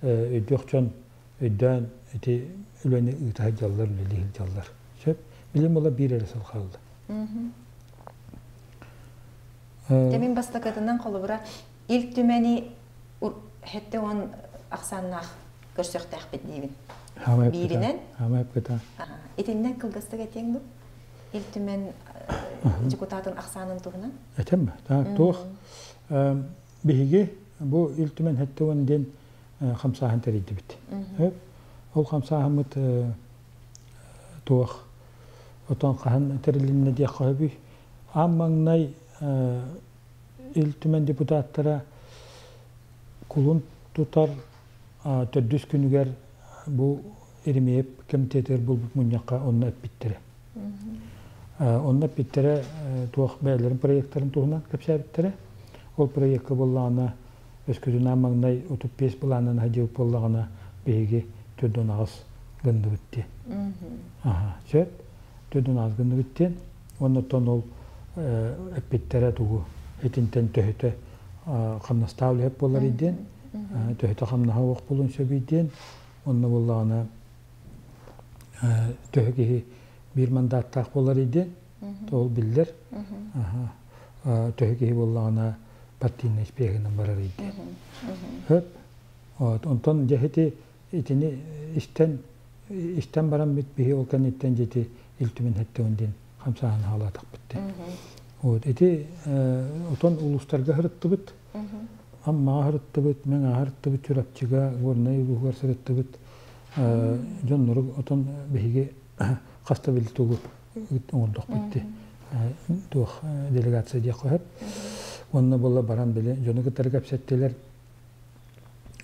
өйдүөх дьон өйдөөн ити үлэни ыыта сылдьаллар, үлэлии сылдьаллар. Сөп. Билим ыла биир эрэ сыл хаалла. Дьэ мин бастакытынан холобура Ил Түмэни 70 ахсааннаах көрсүөхтээхпит диибин. Бииринэн. Итиннэн кылгастык этиэҥ дуу? Ил Түмэн дьокутаатын ахсаанын туһунан. Этем туох биһиги бу Ил Түмэн 70 диэн хамсааһын тэрийдибит. Ол хамсааһыммыт туох отон хаһан тэрилиннэ диэххэ сөбүй? Аан маҥнай Ил Түмэн депутаттара кулун тутар төрдүс күнүгэр бу Еремеев комитетыгар буолбут мунньахха онно эппиттэрэ. Онно эппиттэрэ туох бэйэлэрин проектарын туһунан кэпсээбиттэрэ. Ол проекка буоллаҕына өскөтүн аан маҥнай 35 былаанынан сылдьыбыт буоллаҕына биһиги 48 гынныбыт диэн. Аха, сөп. 48 гынныбыт диэн. Уонна оттон ол эппиттэрэ тугу итинтэн төһөтө хамнастаах үлэһит буолар диэн, төһөтө хамнаһа уох буолуон сөбүй диэн, онно буоллаҕына төһө киһи биир мандааттаах буолар диэн, ол биллэр. Төһө киһи буоллаҕына партийнай испиэһинэн барар диэн. Хөп. Онтон дьэ ити итини истэн истэн баран бит биһи ол кэнниттэн дьити Ил Түмэн хэттэгин диэн хамсааһын хаалаатахпыт диэн. Вот ити отон улуустарга сырыттыбыт. Аммаҕа сырыттыбыт, Мэҥэҕэ сырыттыбыт, Чурапчыга, Горнай улууһугар сырыттыбыт. Дьоннору отон биһиги хаста били тугу оҥордохпут дии. Туох делегация диэх сөп. Уонна буолла баран били дьону кытары кэпсэттилэр.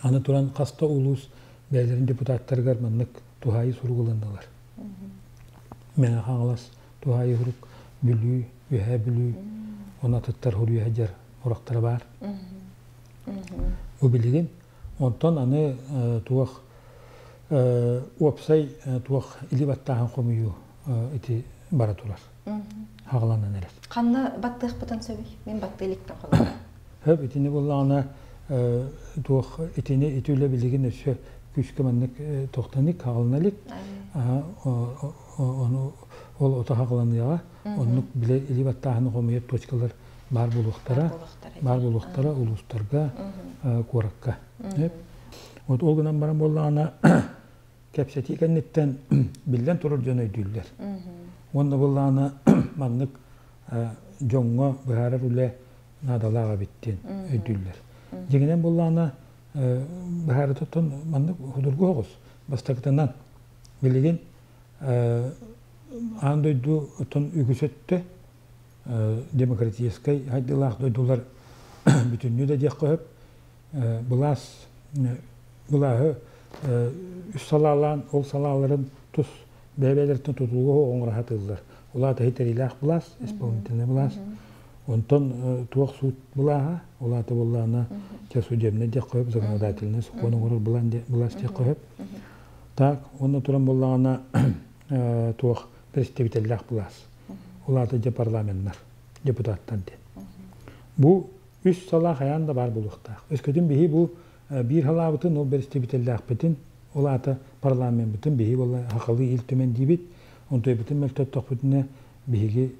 Аны туран хаста улуус бэйэлэрин депутаттарыгар маннык туһаайыы сурук ылыннылар. Мэҥэ Хаҥалас туһаайыы сурук Бүлүү, Үөһээ Бүлүү, уонна атыттар суруйа сылдьар урактара баар. Бу билигин. Онтон аны туох уопсай туох или баттааһын хомуйуу ити бара турар. Хаҕаланан эрэр. Ханна баттыахпытын сөбүй? Мин баттыы иликтэн холобура. Хөп итини буллаҕына туох итини ити үлэ билигин өссө күүскэ маннык тохтоник хаҕалана илик. Ону ол ото хаҕаланыаҕа. Оннук биле или баттааһыны хомуйар точкалар баар буолуохтара. Баар буолуохтара улуустарга, куоракка. Вот ол гынан баран буоллаҕына кэпсэтии кэнниттэн биллэн турар дьон өйдүүллэр. Уонна буоллаҕына маннык дьоҥҥо быһаарар үлэ наадалаах эбит диэн өйдүүллэр. Дьиҥинэн буоллаҕына быһаарытыттан маннык судургу соҕус. Бастакытынан билигин аан дойду оттон үгүс өттө демократическай хайдыылаах дойдулар бүтүннүү да диэххэ сөп былаас былааһы үс салаалаан ол салааларын тус бэйэ-бэйэлэриттэн тутулуга оҥоро сатыыллар. Ол аата итэриилээх былаас, исполнительнай былаас. Онтон туох суут былааһа, ол аата буоллаҕына чэ судебнай диэххэ сөп, законодательнай сокуон оҥорор былаас диэххэ сөп. Так, онно туран буоллаҕына туох представителлээх былаас. Ол аата дьэ парламеннар, депутаттар диэн. Бу Үс салаа хайаан да баар буолуохтаах. Өскөтүн биһи бу биир халаабытын, ол бэрэстэбиитэллээхпитин, ол аата парламеммытын биһи буолла хахалыы Ил Түмэн диибит, онтуйбутун мөлтөттөхпүтүнэ биһиги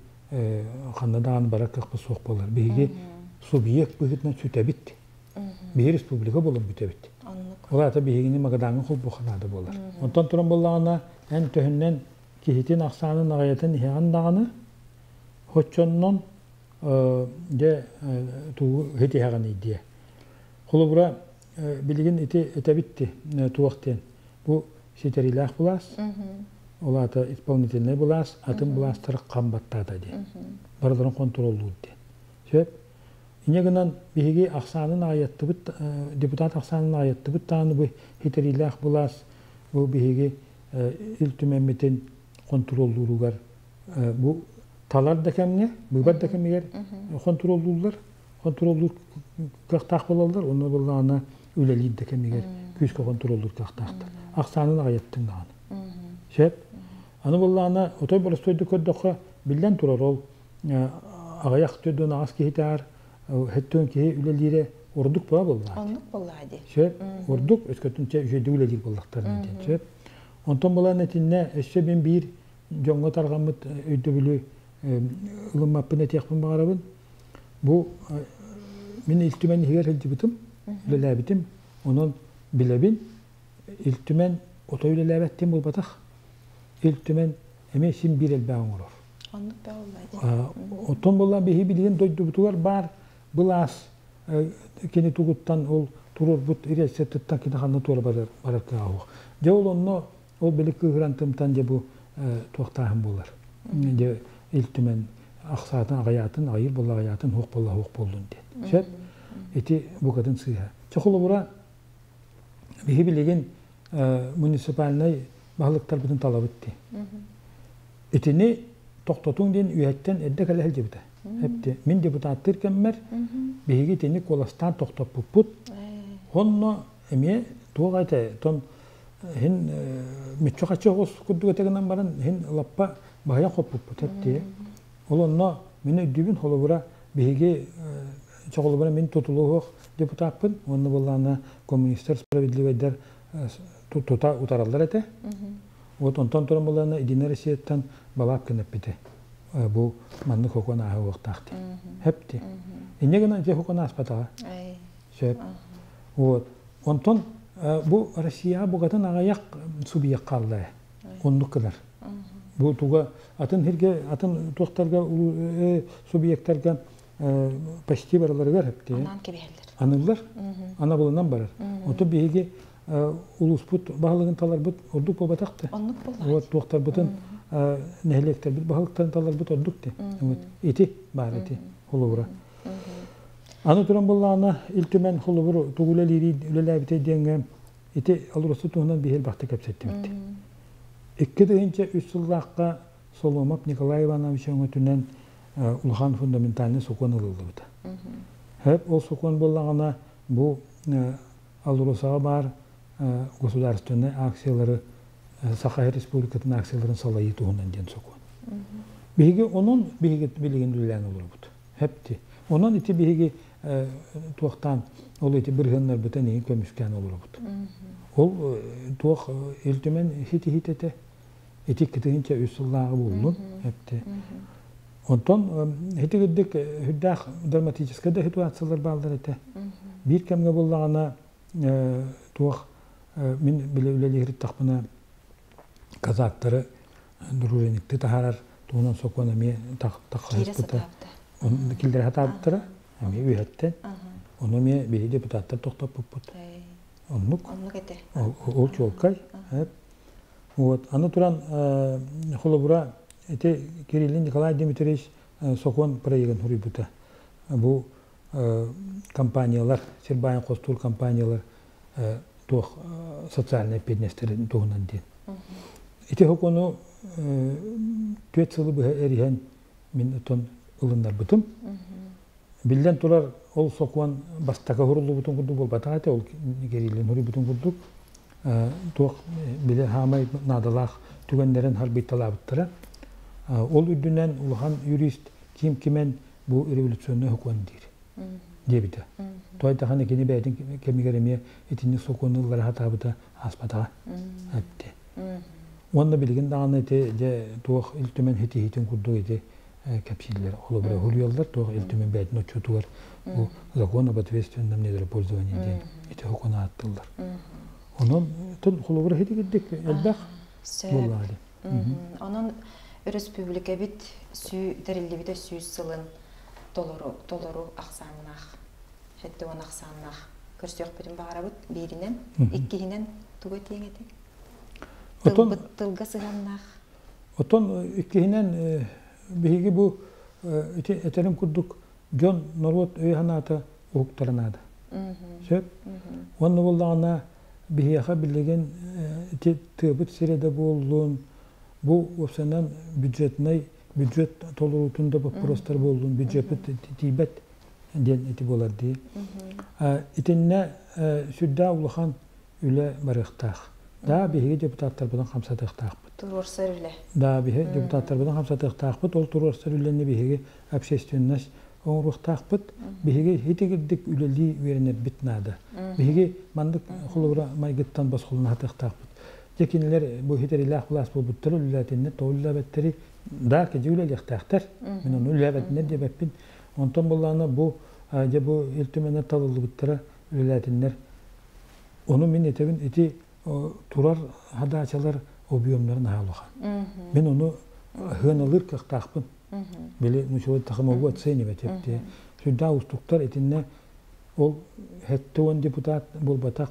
ханна даҕаны барар кыахпыт суох буолар. Биһиги субъект быһыытынан сүтэбит. Биһи республика буолан бүтэбит. Ол аата биһигини Магадаҥҥа холбуохха наада буолар. Онтон туран буоллаҕына, эн төһөннөн киһитин ахсаанын аҕыйатан иһэҕин даҕаны, оччоннон дьэ тугу итиһэҕиний диэ. Холобура, билигин ити этэбит туох диэн бу ситэриилээх былаас, ол аата исполнительнай былаас, атын былаастары хам баттаата диэн. Барыларын хонтуруоллуур диэн. Сөп. Инньэ гынан биһиги ахсаанын аҕыйаттыбыт, депутат ахсаанын аҕыйаттыбыт даҕаны бу ситэриилээх былаас бу биһиги Ил Түмэммитин хонтуруоллууругар бу талар да кэмҥэ, быыбар да кэмигэр хонтуруоллууллар, хонтуруоллуур кыахтаах буолаллар, онно буоллаҕына үлэлиир да кэмигэр күүскэ хонтуруоллуур кыахтаахтар. Ахсаанын аҕыйаттыҥ даҕаны. Сөп. Аны буоллаҕына, отой боростуойдук көрдөххө, биллэн турар ол аҕыйах төрдүн аҕас киһитээр хэттүөн киһи үлэлиирэ ордук буола буоллаҕа. Оннук буоллаҕа дии. Сөп. Ордук, өскөтүн чэ үчүгэйдик үлэлиир буоллахтарына диэн. Сөп. Онтон булан итиннэ өссө мин биир дьоҥҥо тарҕаммыт өйдөбүлү ылыммаппын этиэхпин баҕарабын. Бу мин Ил Түмэн иһигэр сылдьыбытым, үлэлээбитим. Онон билэбин, Ил Түмэн отой үлэлээбэт диэн буолбатах. Ил Түмэн эмиэ син биир элбэҕи оҥорор. Оннук да Оттон буолла биһи билигин дойдубутугар баар былаас кини тугуттан ол туруорбут рецептыттан кини ханна туора барар барар кыаҕа суох. Дьэ ол онно ол били кыыһыран тымтан дьэ бу туохтааһын буолар. Дьэ Ил Түмэн ахсаатын аҕыйаатын аҕыйыыр буолла аҕыйаатын суох буолла суох буоллун диэн. Сөп? Ити букатын сыыһа. Чэ холобура биһи билигин муниципальнай баһылыктарбытын талабыт дии. Итини тохтотуҥ диэн үөһэттэн эрдэ кэлэ сылдьыбыта. Эпти. Мин депутаттыыр кэммэр биһиги итини куоластаан тохтоппуппут. Онно эмиэ туох этэ, тон хин мүччү-хаччы оҕус курдук этэ гынан баран хин лаппа баһыйан хоппуппут эптиэ. Ол онно мин өйдүүбүн холобура биһиги чоҕолобура мин тутулуох депутаппын уонна буоллаана коммунистар справедливайдар тута утараллар этэ. Вот онтон туран буоллаана Единая Россияттан Балапкин эппитэ. Бу маннык хокон ааһа уохтаах дии. Хэпти. Инньэ гынан дьэ хокон ааспатаҕа. Сөп. Вот. Онтон бу Россияҕа букатын аҕыйах субъект хаалла. Оннук гынар. Бу туга атын сиргэ, атын туохтарга субъектарга почти барыларыгар хэпти. Анаан кэбиһэллэр. Аныллар. Анабылынан барар. Онтон биһиги улууспут баһылыгын таларбыт ордук буолбатах да. Оннук буоллаҕа. Вот туохтарбытын нэһилиэктэрбит баһылыктарын таларбыт ордук да. Вот ити баар ити холобура. Аны туран буоллаҕына Ил Түмэн холобур тугу үлэлиирий үлэлээбитэй диэҥҥэ ити АЛРОСА туһунан биһи элбэхтик кэпсэттибит. 2003 сыллаахха Соломов Николай Иванович өҥөтүнэн улахан фундаментальный сокуон ылыллыбыта. Хөп ол сокуон буоллаҕына бу АЛРОСАҕа баар государственнай акциялары Саха Республикатын акцияларын салайыы туһунан диэн сокуон. Биһиги онон биһиги билигин үлэлээн олоробут. Хэпти. Онон ити биһиги туохтаан ол ити бырыһыаннарбытын иһин көмүскээн олоробут. Ол туох Ил Түмэн ситиһиитэ ити 2003 сыллааҕы буоллун эпти. Онтон ити курдук үрдээх драматическай да ситуациялар бааллар этэ. Биир кэмҥэ буоллаҕына туох мин билэ үлэлиир тахпына казактары дружинникты таһаарар туһунан сокуон эмиэ таххаспыта. Киллэрэ сатаабыттара эмиэ үөһэттэн. Ону эмиэ биһи депутаттар тохтоппуппут. Оннук. Оннук этэ. Ол чуолкай. Вот. Аны туран холобура ити Кириллин Николай Дмитриевич сокуон проегын суруйбута. Бу компаниялар, сир баайын хостуур компаниялар туох социальнай эппиэтинэстэрин туһунан диэн. Ити сокуону 4 сылы быһа эриһэн мин отон ылыннарбытым. Биллэн турар, ол сокуон бастакы хуруллубутун курдук буолбатах этэ, ол Кириллин суруйбутун курдук туох били хаамай наадалаах түгэннэрин харбыйталаабыттара. Ол үрдүнэн улахан юрист Ким Кимен бу революционный сокуон диир. Диэбитэ. Тоҕо эттэххинэ кини бэйэтин кэмигэр эмиэ итинник сокуону ыллара сатаабыта ааспатаҕа. Эпти. Уонна билигин даҕаны ити дьэ туох Ил Түмэн ситиһиитин курдук ити кэпсииллэр. Холобура суруйаллар туох Ил Түмэн бэйэтин отчуотугар бу закон об ответственном недропользовании диэн ити сокуону ааттыыллар. Онон холобура итигирдик элбэх буоллаҕа дии. Онон өрөспүүбүлүкэбит тэриллибитэ 100 сылын толору толору ахсааннаах, 70 ахсааннаах көрсүөхпүтүн баҕарабыт бииринэн, иккиһинэн тугу этиэҥ этэй? Тылбыт тылга сыһыаннаах. Оттон иккиһинэн биһиги бу ити этэрим курдук дьон норуот өйө-санаата уһуктара наада. Сөп? Уонна буоллаҕына биһиэхэ билигин ити тыабыт сирэ да буоллун, бу уопсайынан бюджетнай бюджет толоруутун да боппуруостар буоллун, бюджеппит тиийбэт диэн ити буолар дии. Итиннэ сүрдээх улахан үлэ барыахтаах. Да, биһиги депутаттарбытын хамсатыахтаахпыт. Туруорсар үлэ. Да, биһиги депутаттарбытын хамсатыахтаахпыт. Ол туруорсар үлэни биһиги общественность оҥоруохтаахпыт. Биһиги итигирдик үлэлии үөрэнэрбит наада. Биһиги маннык холобура майгыттан босхолоно сатыахтаахпыт. Дьэ кинилэр бу хитэрилээх былаас буолбуттар үлэлээтиннэр, тоҕо үлэлээбэттэри да кэдьи үлэлиэхтээхтэр. Мин ону үлэлээбэтиннэр диэбэппин. Онтон буоллаҕына бу дьэ бу Ил Түмэнэ талыллыбыттара үлэлээтиннэр. Ону мин этэбин ити турар хадаачалар объемнарын наһаа улахан. Мин ону сыаналыыр кыахтаахпын. Били нучулай тахамогу оценивать эпти. Сүрдээх уустуктар итиннэ ол 70 депутат буолбатах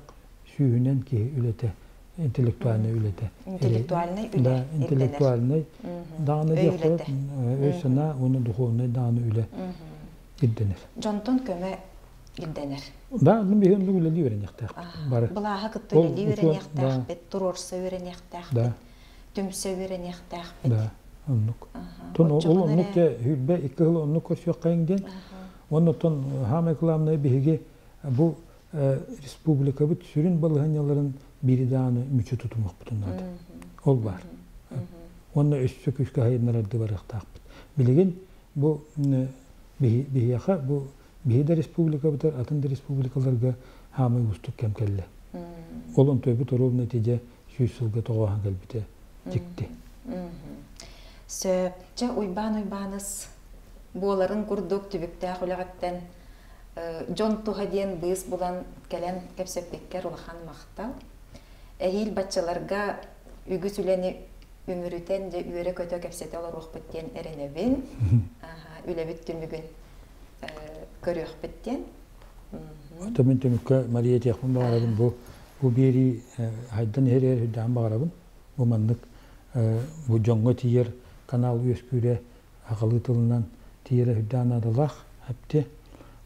сүүһүнэн киһи үлэтэ интеллектуальнай үлэтэ. Интеллектуальнай үлэ. Да, интеллектуальнай даҕаны диэххэ өй-санаа уонна духовнай даҕаны үлэ ирдэнэр. Дьонтон көмө ирдэнэр. Да, ну биһи оннук үлэлии үөрэниэхтээхпит. Бары. Былааһы кытта үлэлии үөрэниэхтээхпит, туруорса үөрэниэхтээхпит, түмсэ үөрэниэхтээхпит. Да, оннук. Тон ол оннук те хүрбэ икки сыл оннук көрсүөххэйиҥ диэн. Оннуттан самое главное биһиги бу республикабыт сүрүн балаһыанньаларын биири даҕаны мүччү тутумуохпутун наада. Ол баар. Уонна өссө күүскэ хайыннарарды барыахтаахпыт. Билигин бу биһиэхэ бу биһи да республикабытыгар атын да республикаларга хаамай уустук кэм кэллэ. Ол онтуйбут ровно итидэ 100 сылга тоҕооһон кэлбитэ дьикти. Сөп. Чэ, Уйбаан Уйбааныс буоларын курдук түбүктээх үлэҕиттэн дьон туһа диэн быыс булан кэлэн кэпсэппиккэр улахан махтал. Эһиил баччаларга үгүс үлэни үмүрүтэн дьэ үөрэ-көтө кэпсэтэ олоруохпут диэн эрэнэбин. Үлэбит түмүгүн көрүөхпүт диэн. Ото мин түмүккэ Мария этиэхпин баҕарабын бу бу биэрии хайдан иһэр үрдээн баҕарабын. Бу маннык бу дьоҥҥо тиийэр канал үөскүүрэ аҕалыы тылынан тиийэрэ үрдээн наадалаах эпти.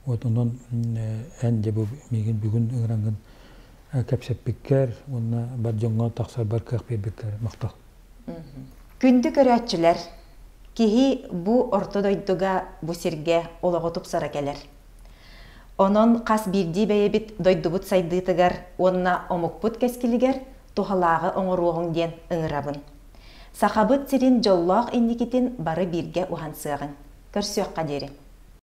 Вот онон эн дьэ бу миигин бүгүн ыҥыраҥҥын кэпсэппиккэр уонна бар дьоҥҥо тахсарбар кыах биэрбиккэр махтал. Күндү көрөөччүлэр, киһи бу орто дойдуга, бу сиргэ олоҕу тупсара кэлэр. Онон хас биирдии бэйэбит дойдубут сайдыытыгар уонна омукпут кэскилигэр туһалааҕы оҥоруоҕуҥ диэн ыҥырабын. Сахабыт сирин дьоллоох инникитин бары бииргэ уһансыаҕыҥ. Көрсүөххэ диэри.